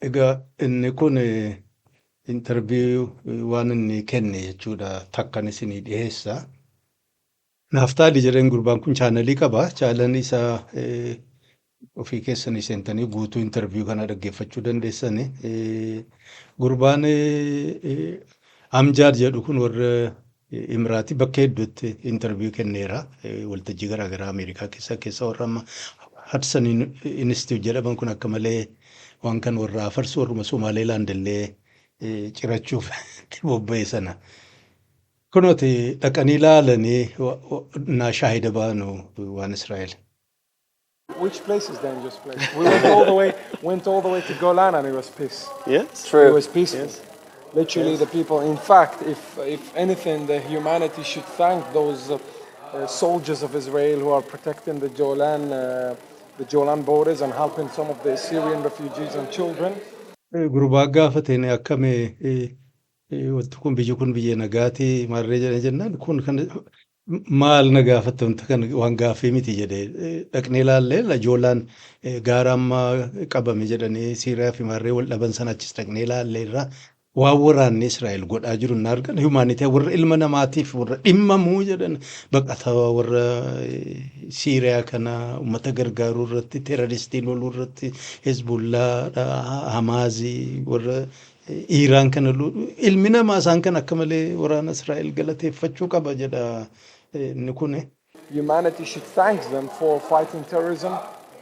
Egaa inni kun interview waan inni kenne jechuudha, takkan isinii dhiyeessa. Naaftaali jedheen gurbaan kun channelii qaba. Channelii isaa ofii keessanii seentanii guutuu interview kana dhaggeeffachuu dandeessani. Gurbaan Amjaad jedhu kun warra Imiraatii bakka hedduutti interview kenneera. Waltajjii garaagaraa Ameerikaa keessa keessa warra amma Hudson Institute jedhaman kun akka malee waan kan warra afarsu, warruma Somaaliilaand illee cirachuuf bobba'e sana. Kunooti dhaqanii ilaalanii naa shaahida baanu waan Israa'el. Which place is dangerous place? We went all the way to Golan and it was peace. True. It was peaceful. Literally, the people. In fact, if anything, the humanity should thank those soldiers of Israel who are protecting the Jolan borders and helping some of the Syrian refugees and children. Gurbaa gaafateen akkami wanti kun, biyyi kun biyya nagaati maarree jedhee jennaan, kun kan maal na gaafatte, wanta kan waan gaaffii miti jedhee. Dhaqnee ilaallee Joolaan gaara amma qabame jedhanii Siiriyaa fi maarree wal dhaban sana achis dhaqnee ilaallee irraa waan waraanni Israa'el godhaa jiru hin argan, humanity warra ilma namaatiif warra dhimmamuu jedhan, baqataa warra Siiriyaa kana uummata gargaaruu irratti, terroristii loluu irratti, Hezbollaa, Hamaazii, warra Iiraan kana, ilmi namaa isaan kan akka malee waraana Israa'el galateeffachuu qaba jedha inni kun. Humanity should thank them for fighting terrorism,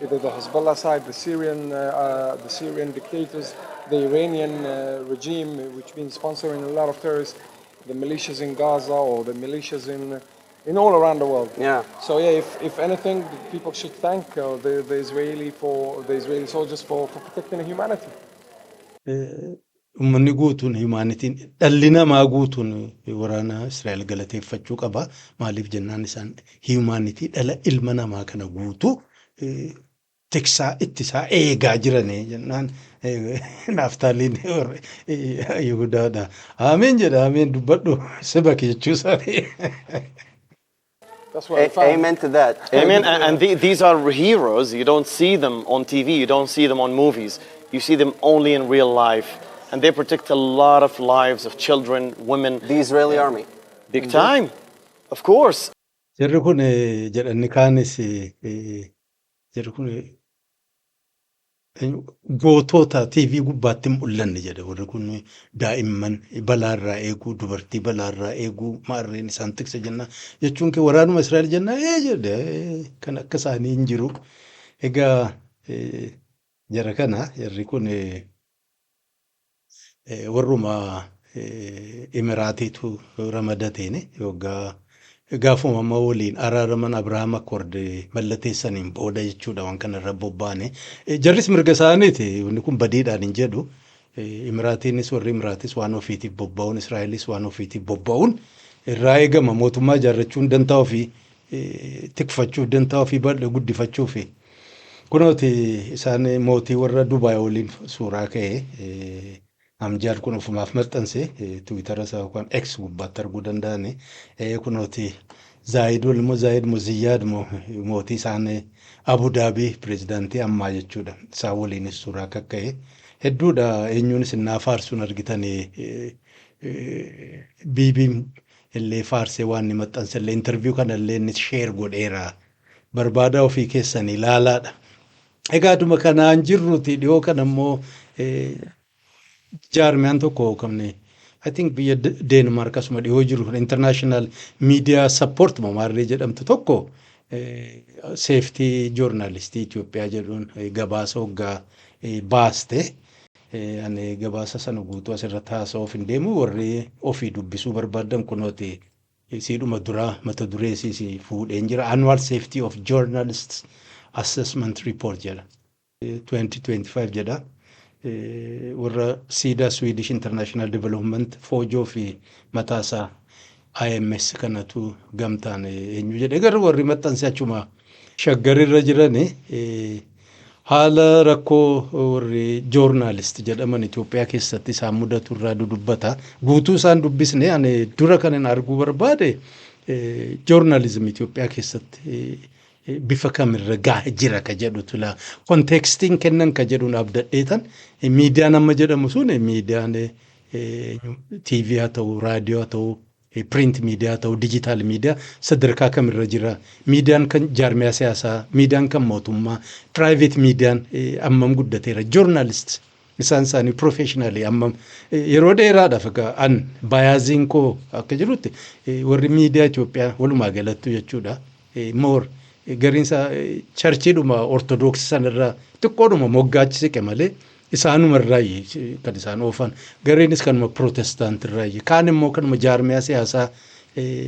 either the Hezbollah side, the Syrian dictators, the Iranian regime, which been sponsoring a lot of terrorists, the militias in Gaza or the militias in all around the world. So yeah, if anything, people should thank the Israeli soldiers for protecting humanity. Uummanni guutuun, humanityn, dhalli namaa guutuun waraana Israa'el galateeffachuu qaba. Maaliif jennaan, isaan humanity, dhala ilma namaa kana guutuu tiksaa, ittisaa, eegaa jiranii jennaan, Naaftaaliin Yihudaadha. "Ameen," jedha, "Ameen, dubbadhu sibaki," jechuu isaanii. That's what I found. Amen to that. Amen. And these are heroes. You don't see them on TV. You don't see them on movies. You see them only in real life. And they protect a lot of lives of children, women. The Israeli army. Big time. Of course. Jarri kun jedhanni kaanis, jarri kun gootota TV gubbaatti hin mul'anne jedha. Warri kun daa'imman balaarraa eeguu, dubartii balaarraa eeguu, maarreen isaan tiksa jenna jechuun kee waraanuma Israa'el jenna ee jedhe, kan akka isaanii hin jiru. Egaa jara kana, jarri kun warruma Imiraatiitu ramadateen waggaa gaafuma amma waliin araaraman, Abraham Accord mallateessaniin booda jechuudha, waan kana irra bobba'ane. Jarris mirga isaaniiti, wanni kun badiidhaan hin jedhu. Imiraatiinis, warri Imiraatis waan ofiitiif bobba'uun, Israa'elis waan ofiitiif bobba'uun irraa eegama. Mootummaa ijaarrachuun dantaa ofii tikfachuuf, dantaa ofii bal'ee guddifachuufi. Kunooti isaan mootii warra Dubaay waliin suuraa ka'e. Amjaad kun ofumaaf maxxanse, Tiwiitara isaa yookaan X gubbaatti arguu danda'ani. Kunooti Zaayid immoo, Zaayid moo Ziyyaad moo, mootii isaan Abu Daabii, pireezidaantii ammaa jechuudha. Isaan waliinis suuraa kakka'e. Hedduudha, eenyuunis innaa faarsuun argitanii, Biibiin illee faarsee waan inni maxxanse illee, interview kana illee inni share godheera. Barbaadaa, ofii keessanii ilaalaadha. Egaa aduma kanaan jirruti, dhiyoo kana immoo jaarmiyaan tokko kan I think biyya Deenmaark asuma dhiyoo jiru, International Media Support maarree jedhamtu tokko, safety journalistii Itoophiyaa jedhuun gabaasa hoggaa baaste. Ani gabaasa sana guutuu asirratti haasa'uuf hin deemu. Warri ofii dubbisuu barbaadan kunooti siidhuma duraa mata duree isii fuudheen jira. "Annual Safety of Journalists Assessment Report" jedha. 2025 jedha. Warra SIDA, Swedish International Development, Foojoo fi mataasaa IMS kanatu gamtaan eenyu jedhe, garuu warri maxxanse achuma Shaggarirra jirani. Haala rakkoo warri journalist jedhaman Itoophiyaa keessatti isaan mudatu irraa dudubbata. Guutuu isaan dubbisne. Ani dura kan hin arguu barbaade, journalism Itoophiyaa keessatti bifa kamirra gahaa jira ka jedhutu la contextiin kennan ka jedhuun abdadheetan. Miidiyaan amma jedhamu sun, miidiyaan TV haa ta'u, raadiyoo haa ta'u, print media haa ta'u, digital media, sadarkaa kamirra jira? Miidiyaan kan jaarmiyaa siyaasaa, miidiyaan kan mootummaa, private miidiyaan ammam guddateera? Journalist isaan isaanii professionally ammam? Yeroo dheeraadhaaf egaa an biasiin koo akka jirutti, warri miidiyaa Itoophiyaa walumaa galattu jechuudha, more gariinsa churchiidhuma Ortodoksii sanarraa xiqqoodhuma moggaachi siqe malee isaanumarraa kan isaan oofan, gariinis kanuma Pirootestaantirraa, kaan immoo kanuma jaarmiyaa siyaasaa,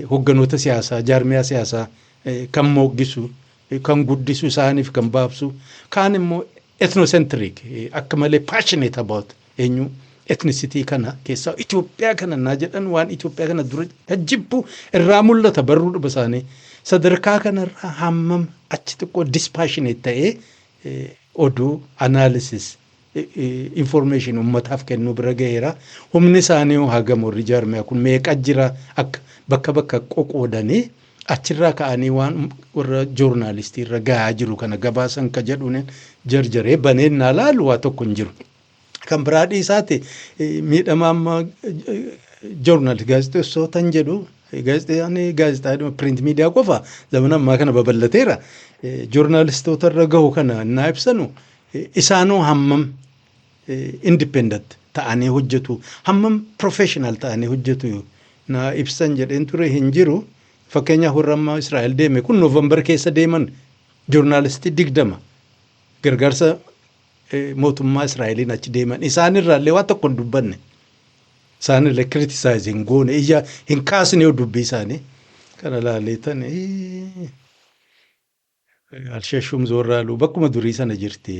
hogganoota siyaasaa, jaarmiyaa siyaasaa kan moggisu, kan guddisu, isaaniif kan baabsu, kaan immoo ethnocentric, akka malee passionate about eenyu, ethnicity kana keessaa Itoophiyaa kana naa jedhan, waan Itoophiyaa kana dura jibbu irraa mul'ata barruu dhuba isaanii. Sadarkaa kanarraa hammam achi xiqqoo dispassionate ta'ee oduu, analysis, information ummataaf kennuu bira gaheera? Humni isaanii hagam? Warri jaarmiyaa kun meeqa jira? Akka bakka bakka qoqoodanii achirraa ka'anii waan warra journalistii irra gahaa jiru kana gabaasan ka jedhuun jarjaree baneen naa laalu, waa tokko hin jiru. Kan biraa dhiisaati, miidhama amma journalist, gaazexeessootan jedhu, gaazexaan gaazexaa print media qofa zamana ammaa kana babal'ateera. Journalistoota irra gahu kana naa ibsanu, isaanoo hammam independent ta'anii hojjetu, hammam professional ta'anii hojjetu naa ibsan jedheen ture, hin jiru. Fakkeenyaaf, warra amma Israa'el deeme kun, November keessa deeman, journalistii 20 gargaarsa mootummaa Israa'eliin achi deeman isaanirraallee waan tokko hin dubbanne. Isaanillee criticize hin goone, iyya hin kaasne dubbii isaanii. Kana laaleetan alshashuum zoorraaluu bakkuma durii sana jirti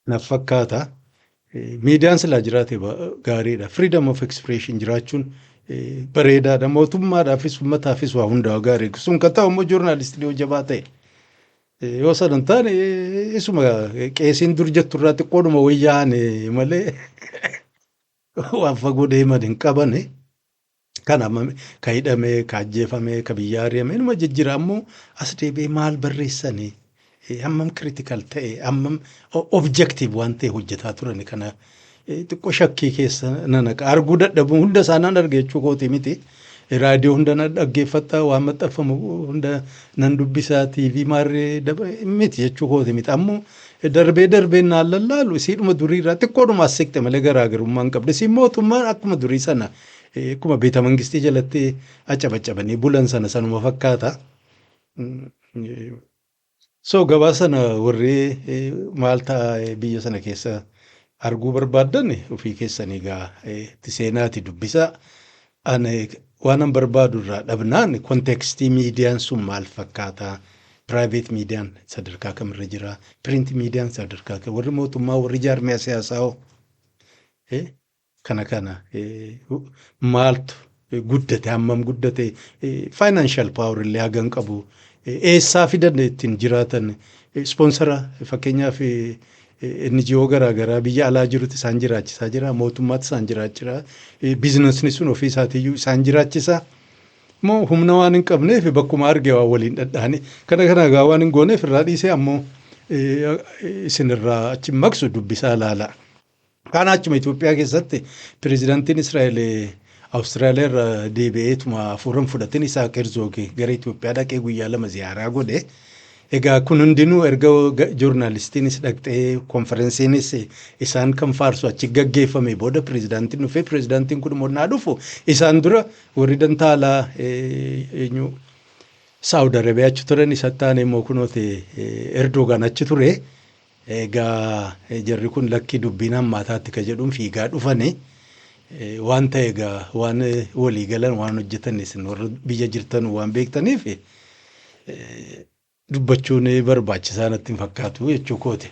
naaf fakkaata. Miidiyaan silaa jiraate gaariidha. Freedom of expression jiraachuun bareedaadha. Mootummaadhaafis uummataafis waa hundaa gaarii. Sun kan ta'u immoo joornaalistii yoo jabaa ta'e. Yoo sana hin taane isuma qeesiin dur jettu irraa xiqqoodhuma wayyaa'an malee waan fagoo deeman hin qabane. Kana ka hidhame, ka ajjeefame, ka biyya ari'ame inuma jijjiira, ammoo as deebi'ee maal barreessanii, hammam critical ta'e, hammam objective waan ta'e hojjetaa turan kana xiqqoo shakkii keessa nanaqa. Arguu dadhabu, hunda isaanaan arga jechuu kooti miti. Raadiyoo hunda nan dhaggeeffadha, waan maxxanfamu hunda nan dubbisaa, TV maarree miti jechuu kooti miti. Ammoo darbee darbee naan lallaalu isiidhuma durii irraa xiqqoodhuma as siqxe malee garaagarummaa hin qabdu. Isiin mootummaan akkuma durii sana, akkuma beeta mangistii jalatti acabacabanii bulan sana sanuma fakkaata. So gabaa sana warri maal ta'a biyya sana keessa arguu barbaaddan ofii keessanii gaa itti seenaati dubbisaa. Ani waan an barbaadu irraa dhabnaan contextii miidiyaan sun maal fakkaata? Private miidiyaan sadarkaa kamirra jira? Print miidiyaan sadarkaa kam? Warri mootummaa, warri jaarmiyaa siyaasaa hoo? Kana maaltu guddate, hammam guddate, financial power illee hagan qabu, eessaa fidan ittiin jiraatan, sponsora fakkeenyaaf NGO garaagaraa biyya alaa jirutti isaan jiraachisaa jira, mootummaatti isaan jiraachisaa, businessni sun ofii isaatiiyyuu isaan jiraachisaa moo humna waan hin qabneef bakkuma arge waa waliin dhadhahanii kana egaa waan hin gooneef irraa dhiisee, ammoo isinirraa achi maqsu, dubbisaa laala. Kana achuma Itoophiyaa keessatti pirezidaantiin Israa'el Awustiraaliyaa irraa deebi'eetuma hafuuran fudhatin Isaaq Herzog gara Itoophiyaa dhaqee guyyaa 2 ziyaaraa godhe. Egaa kun hundinuu erga joornaalistiinis dhaqxee konferensiinis isaan kan faarsu achi gaggeeffame booda pirezidaantiin dhufee, pirezidaantiin kun immoo naa dhufu isaan dura warri dantaalaa eenyu Saawud Arabiyaa achi turan, isatti aanee immoo kunooti Erdogan achi ture. Egaa jarri kun lakkii dubbiin hammaataatti ka jedhuun fiigaa dhufani. Waan ta'e egaa waan walii galan, waan hojjetan isin warra biyya jirtan waan beektaniif dubbachuun barbaachisaa natti hin fakkaatu jechuu kooti.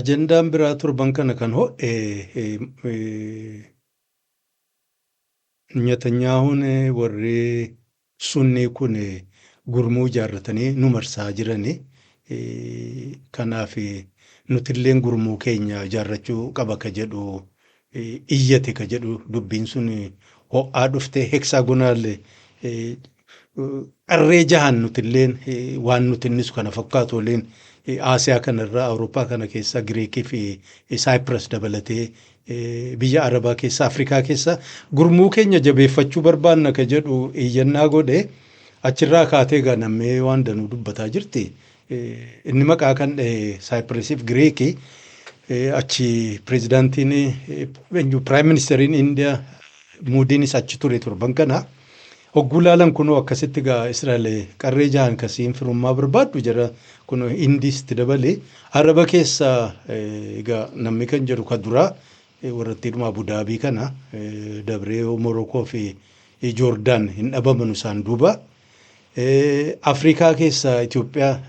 Ajandaan biraa torban kana kan ho'e, Netanyaahuun warri Sunnii kun gurmuu ijaarratanii nu marsaa jirani. Kanaaf nutilleen gurmuu keenya ijaarrachuu qaba ka jedhu iyyate ka jedhu dubbiin sun ho'aa dhufte. Hexagonal qarree jahan nutilleen waan nuti innisu kana fakkaatu waliin Aasiyaa kanarraa, Awurooppaa kana keessa Giriikii fi Saayipirас dabalatee, biyya Arabaa keessa, Afrikaa keessa gurmuu keenya jabeeffachuu barbaanna ka jedhu iyyannaa godhe. Achirraa kaatee egaa nammee waan danuu dubbataa jirti. Inni maqaa kan dhahe Saayipirasiif Giriikii. Achi pirezidaantiin, prime ministeriin Indiyaa Moodiinis achi ture torban kana. Hogguu laalan kunoo akkasitti egaa Israa'el qarree jahan kasiin firummaa barbaaddu jara kun Indiis itti dabale. Araba keessa egaa namni kan jedhu ka duraa warrattiidhuma Abudaabii kana dabree Morokoo fi Joordaan hin dhabaman isaan duuba. Afrikaa keessa Itoophiyaa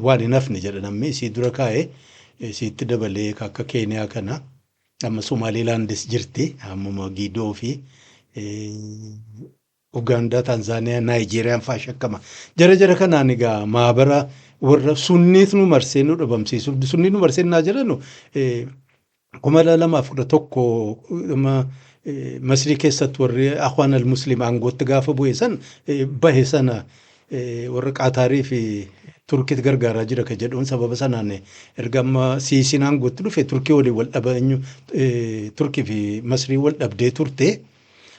waan hin hafne jedha namni isii dura kaa'e, isiitti dabalee akka Keeniyaa kana, amma Somaalilaandis jirti, ammuma Giidoo fi Ugaandaa, Taanzaaniyaa, Naayijeeriyaan fa'aa shakkama. Jara jara kanaan egaa maabara warra Sunniit nu marsee nu dhabamsiisuuf, Sunnii nu marsee naa jedhanu, 2011 Masrii keessatti warri Akhwaan al-Muslim aangootti gaafa bu'e san bahe sana warra Qaataarii fi Turkiitti gargaaraa jira ka jedhuun, sababa sanaan erga amma Siisiin aangootti dhufe Turkii waliin wal dhaba, Turkii fi Masrii wal dhabdee turte.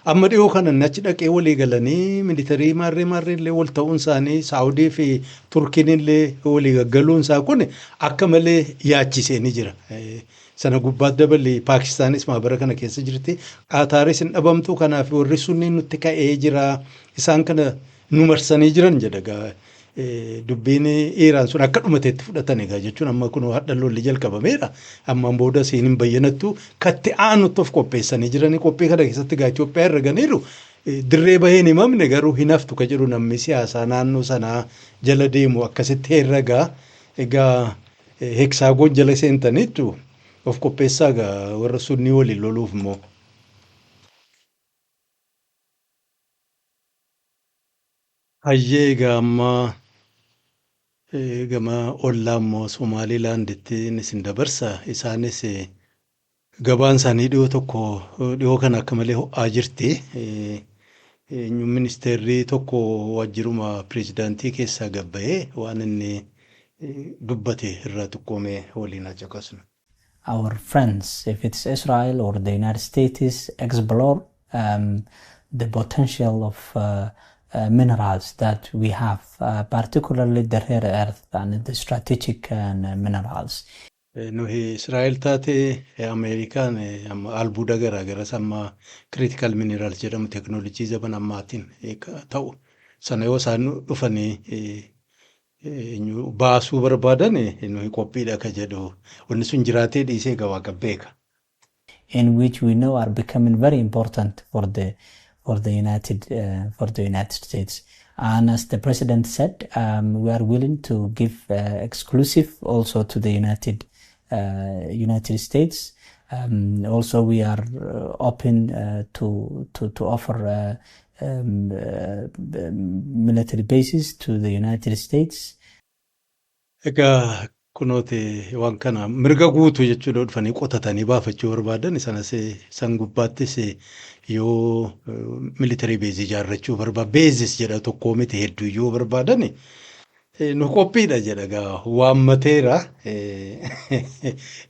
Amma dhiyoo kana inni achi dhaqee walii galanii military maarree maarree illee wal ta'uun isaanii, Saawudii fi Turkiin illee walii gaggaluun isaa kun akka malee yaachisee ni jira. Sana gubbaatti dabalii Paakistaanis maabara kana keessa jirti. Qaataaris hin dhabamtu, kanaaf warri Sunniin nutti ka'ee jira. Isaan kana nu marsanii jiran jedha. Dubbiin Iraan sun akka dhumateetti fudhatan egaa jechuun amma kun hadha lolli jalqabameera. Ammaan booda siin hin bayyanattu katti aanutti of qopheessanii jiranii. Qophii kana keessatti egaa Itoophiyaa irra ganiiru. Dirree baheen himamne garuu hin haftu ka jedhu namni siyaasaa naannoo sanaa jala deemu akkasitti herregaa. Egaa hexagon jala seentaniittu, of qopheessaa egaa warra sunnii waliin loluuf immoo. Hayyee, egaa amma gama ollaa immoo Somaalilaanditti isin dabarsa. Isaanis gabaan isaanii dhiyoo tokko dhiyoo kana akka malee ho'aa jirti. Ministeerri tokko waajjiruma pirezidaantii keessaa gabba'ee waan inni dubbate irraa xiqqoomee waliin haa caqasnu. Our friends, if it's Israel or the United States, explore the potential of minerals that we have, particularly the rare earth and the strategic minerals. Nuyi Israa'el taate Ameerikaan amma albuuda garaagaras amma critical minerals jedhamu teekinooloojii zaman ammaatiin ta'u sana yoo isaan dhufanii baasuu barbaadan nuyi qophiidha ka jedhu, wanni sun jiraatee dhiisee gabaa beeka. In which we know are becoming very important for the United States. And as the president said, we are willing to give exclusive also to the United States. Also, we are open to offer military bases to the United States. Egaa kunooti waan kana mirga guutuu jechuudha, dhufanii qotatanii baafachuu barbaadan sanas san gubbaattis yoo military base ijaarrachuu barbaad, bases jedha, tokkoo miti, hedduu yoo barbaadan nu qophiidha jedha. Egaa waammateera.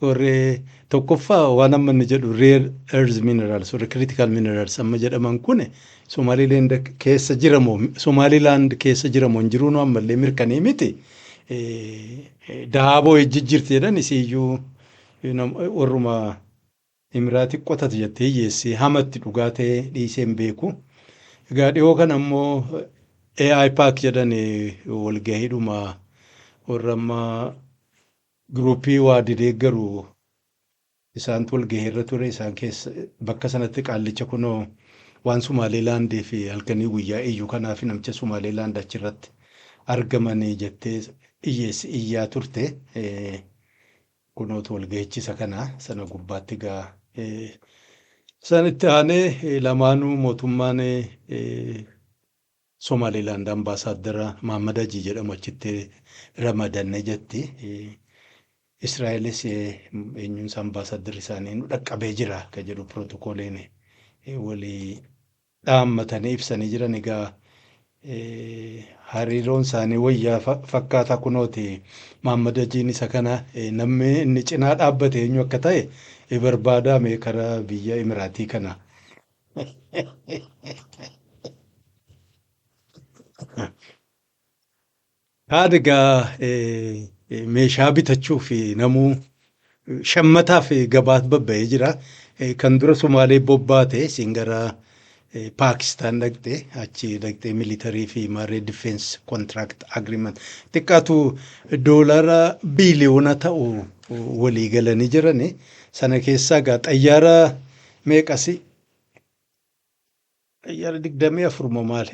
Warri tokkoffaa waan amma inni jedhu rare earth minerals, warri critical minerals amma jedhaman kun Somaaliiland keessa jiramoo Somaaliilaand keessa jiramoo hin jiruun ammallee mirkanii miti. Daaboo jijjiirti jedhan isiyyuu warruma Imiraatii qotatu jettee hiyyeessi hamatti dhugaa ta'ee dhiisee hin beeku. Egaa dhiyoo kana immoo AIPAC jedhan walgahiidhuma warra amma group waa dideeggaru isaantu walgahii irra ture. Isaan keessa bakka sanatti qaallicha kunoo waan Sumaaleelaandii fi halkanii guyyaa iyyuu kanaaf namicha Sumaaleelaand achirratti argamanii jettee hiyyeessi iyyaa turte. Kunootu walgahichisa kana sana gubbaatti egaa san itti aanee lamaanuu mootummaan Somaalilaand ambaasaaddara Mahammad Hajii jedhamu achitti ramadanne jetti. Israa'elis eenyuunsa ambaasaadarri isaanii nu dhaqqabee jira ka jedhu pirootokooliin walii dhaammatanii ibsanii jiran. Egaa hariiroon isaanii wayyaa fakkaataa. Kunooti Mahammad Hajiin isa kana, namni inni cinaa dhaabbate eenyu akka ta'e barbaadame karaa biyya Imiraatii kana. Kaan egaa meeshaa bitachuuf namuu shammataaf gabaaf babba'ee jira. Kan dura Sumaalee bobbaate isin gara Paakistaan dhaqxe, achi dhaqxee military fi maarree defense contract agreement xiqqaatu doolaara biiliyoona ta'u walii galanii jirani. Sana keessaa egaa xayyaara meeqasi? Xayyaara 24 moo maal?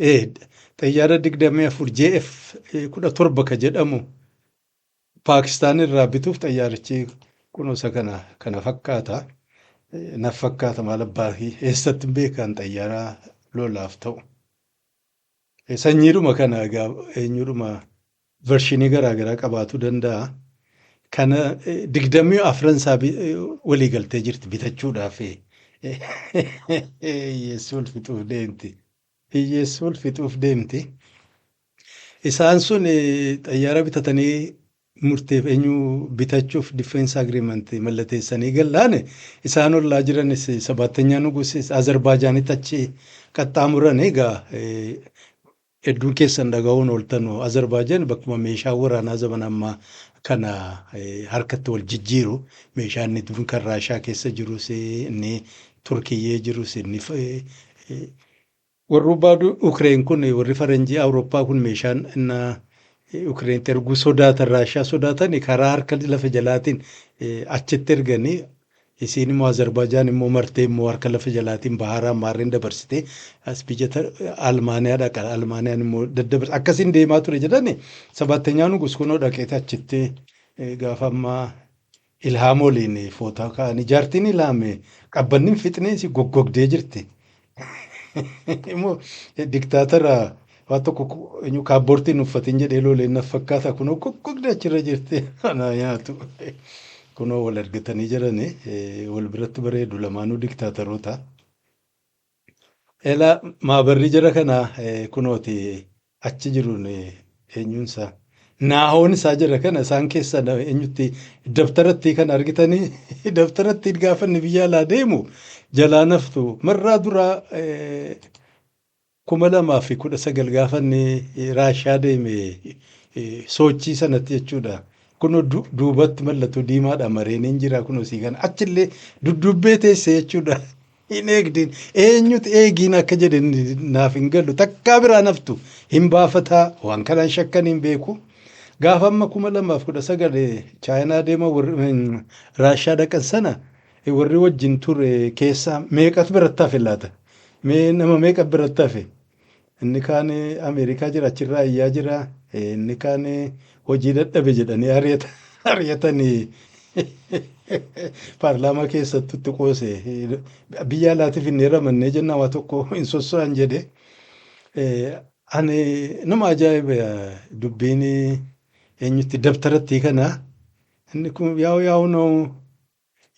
Xayyaara 24 JF 17 ka jedhamu Paakistaan irraa bituuf. Xayyaarichi kunuunsa kana fakkaata. Naf fakkaata, maal abbaa eessatti beekan xayyaara lolaaf ta'u. Sanyiidhuma kana egaa eenyudhuma version garaa garaa qabaatuu danda'a. Kana 24 isaa walii galtee jirti bitachuudhaaf. Hiyyeessi wal fixuuf deemti. Hiyyeessi wal fixuuf deemti. Isaan sun xayyaara bitatanii murteef eenyu bitachuuf defense agreement mallatteessanii gallaane, isaan ollaa jiranis sabaattanyaa nugusis Azerbaaijaanitti achi qaxxaamuran. Egaa hedduun keessan dhaga'uun ooltanu, Azerbaijaan bakkuma meeshaa waraanaa zaman ammaa kana harkatti wal jijjiiru, meeshaa inni dur kan Raashaa keessa jirus, inni Turkiyyee jirus, inni warri baadu Ukireen kun, warri faranjii Awurooppaa kun meeshaan inni Ukreenitti erguu sodaatan, Raashiyaa sodaatan, karaa harka lafa jalaatiin achitti erganii, isiin immoo Azerbaajaan immoo martee immoo harka lafa jalaatiin baharaa maarreen dabarsitee as biyya Almaaniyaa dhaqa, Almaaniyaan immoo daddabarsa, akkasiin deemaa ture jedhani. Sabaattanyaa nugus kunoo dhaqeete achitti gaafa ammaa Ilhaam waliin footoo ka'anii, jaartiin Ilhaam qabbanni hin fixnee si goggogdee jirti. Immoo diktaatara waan tokko eenyu kaabbortiin uffatin jedhee loleen na fakkaata, kunoo goggogdee achirra jirti, ana nyaatu. Kunoo wal argatanii jirani, wal biratti bareedu, lamaanuu diktaataroota. Elaa maabarri jara kana kunooti achi jiruun eenyuunsaa. Naahoon isaa jira kana isaan keessa eenyutti dabtaratti kan argitanii, dabtaratti gaafa inni biyya alaa deemu jalaa naftu marraa duraa 2019 gaafa inni Raashaa deeme Soochii sanatti jechuudha. Kunoo duubatti mallattoo diimaadha mareeniin jira, kunoo sii kana achillee duddubbee teesse jechuudha. Hin eegdin, eenyutu eegiin akka jedhe naaf hin galu, takkaa biraa naftu hin baafataa, waan kanaan shakkan hin beeku. Gaafa amma 2019 Chaayinaa deema, warri Raashaa dhaqan sana warri wajjin ture keessaa meeqatu biratti hafe laata? Mee nama meeqa biratti hafe? Inni kaan Ameerikaa jira, achirraa iyyaa jira. Inni kaan hojii dadhabe jedhanii ari'atanii paarlaamaa keessatti itti qoose. Biyya alaatiif inni ramannee jennaan waa tokko hin sosso'an jedhe. Ani nama ajaa'iba dubbiin eenyutti dabtaratti kana, inni kun yaa'u yaa'u ነው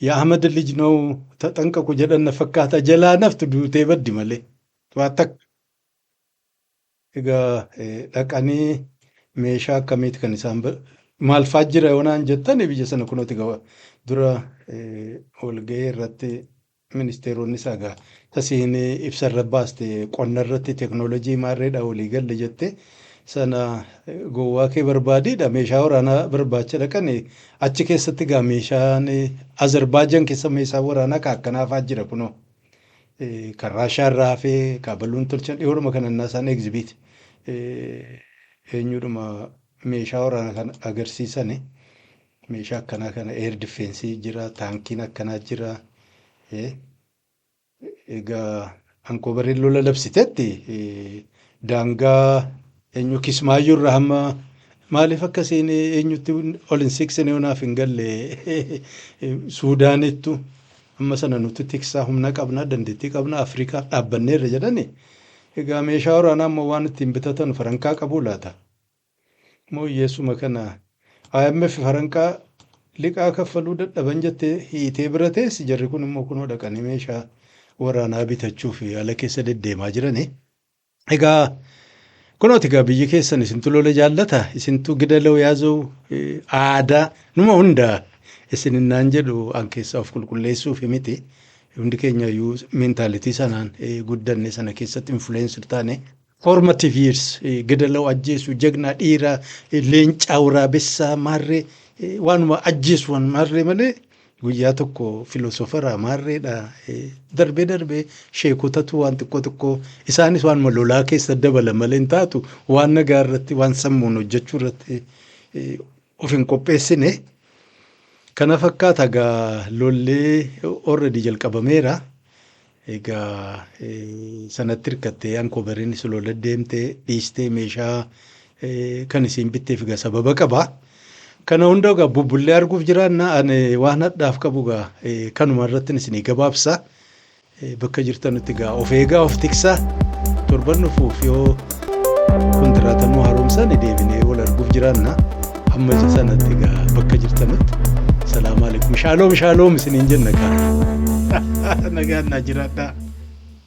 የአህመድ ልጅ ነው ተጠንቀቁ jedhan na fakkaata, jalaa naftu duutee baddi malee waa takka. Egaa dhaqanii meeshaa akkamiiti kan isaan maal fa'aa jira yoonaan jettan, biyya sana kunooti dura walgahii irratti ministeeronni isaa egaa tasiin ibsa irra baaste, qonna irratti teeknooloojii maarreedha walii galle jette sana, gowwaa kee barbaadiidha, meeshaa waraanaa barbaacha dhaqan. Achi keessatti egaa meeshaan Azerbaajaan keessa meeshaa waraanaa kan akkanaa fa'aa jira, kunoo kan Raashaa irraa hafee kaabaluun tolchan dhiyoodhuma kana innaa isaan exhibit eenyudhuma meeshaa waraanaa kana agarsiisani, meeshaa akkanaa kana, air defense jira, taankiin akkanaa jira. Egaa Ankoobareen lola labsitetti daangaa eenyu Kismaayyuu irraa hamma maaliif akkasiin eenyutti ol hin siqsine naaf hin galle, Suudaanittu amma sana nuti tiksaa humna qabna, dandeettii qabna, Afrikaaf dhaabbanneerra jedhani. Egaa meeshaa waraanaa immoo waan ittiin bitatan farankaa qabuu laata? Moo hiyyeessuma kana IMF farankaa liqaa kaffaluu dadhaban jettee hiitee bira teessi, jarri kun immoo kunoo dhaqanii meeshaa waraanaa bitachuuf ala keessa deddeemaa jirani. Egaa kunooti egaa biyyi keessan isintu lola jaallata, isintu gidaloo yaazoo aadaa numa hundaa isin innaan jedhu an keessaa of qulqulleessuuf miti. Hundi keenya iyyuu mentality sanaan guddanne, sana keessatti influence taane, formative years gidaloo ajjeesu, jagnaa dhiiraa, leencaa, waraabessaa, maarree, waanuma ajjeesu waan maarree malee guyyaa tokko filoosofaraa maarreedha. Darbee darbee sheekotatu waan xiqqoo xiqqoo isaanis waanuma lolaa keessa dabala malee hin taatu, waan nagaa irratti, waan sammuun hojjechuu irratti of hin qopheessine. Kana fakkaata egaa, lollee already jalqabameera. Egaa sanatti hirkattee Ankooberiinis lola deemtee dhiistee meeshaa kan isiin bitteef egaa sababa qaba. Kana hunda egaa bubbullee arguuf jiraanna, ani waan hadhaaf qabu egaa kanuma irratti isinii gabaabsa. Bakka jirtanutti egaa of eegaa, of tiksaa, torban dhufuuf yoo kontiraatanuu haaromsan deebinee wal arguuf jiraanna. Hamma isa sanatti egaa bakka jirtanutti salaam alaikum, shaaloom shaaloom isiniin jenna kaa. Nagaan naa jiraadhaa.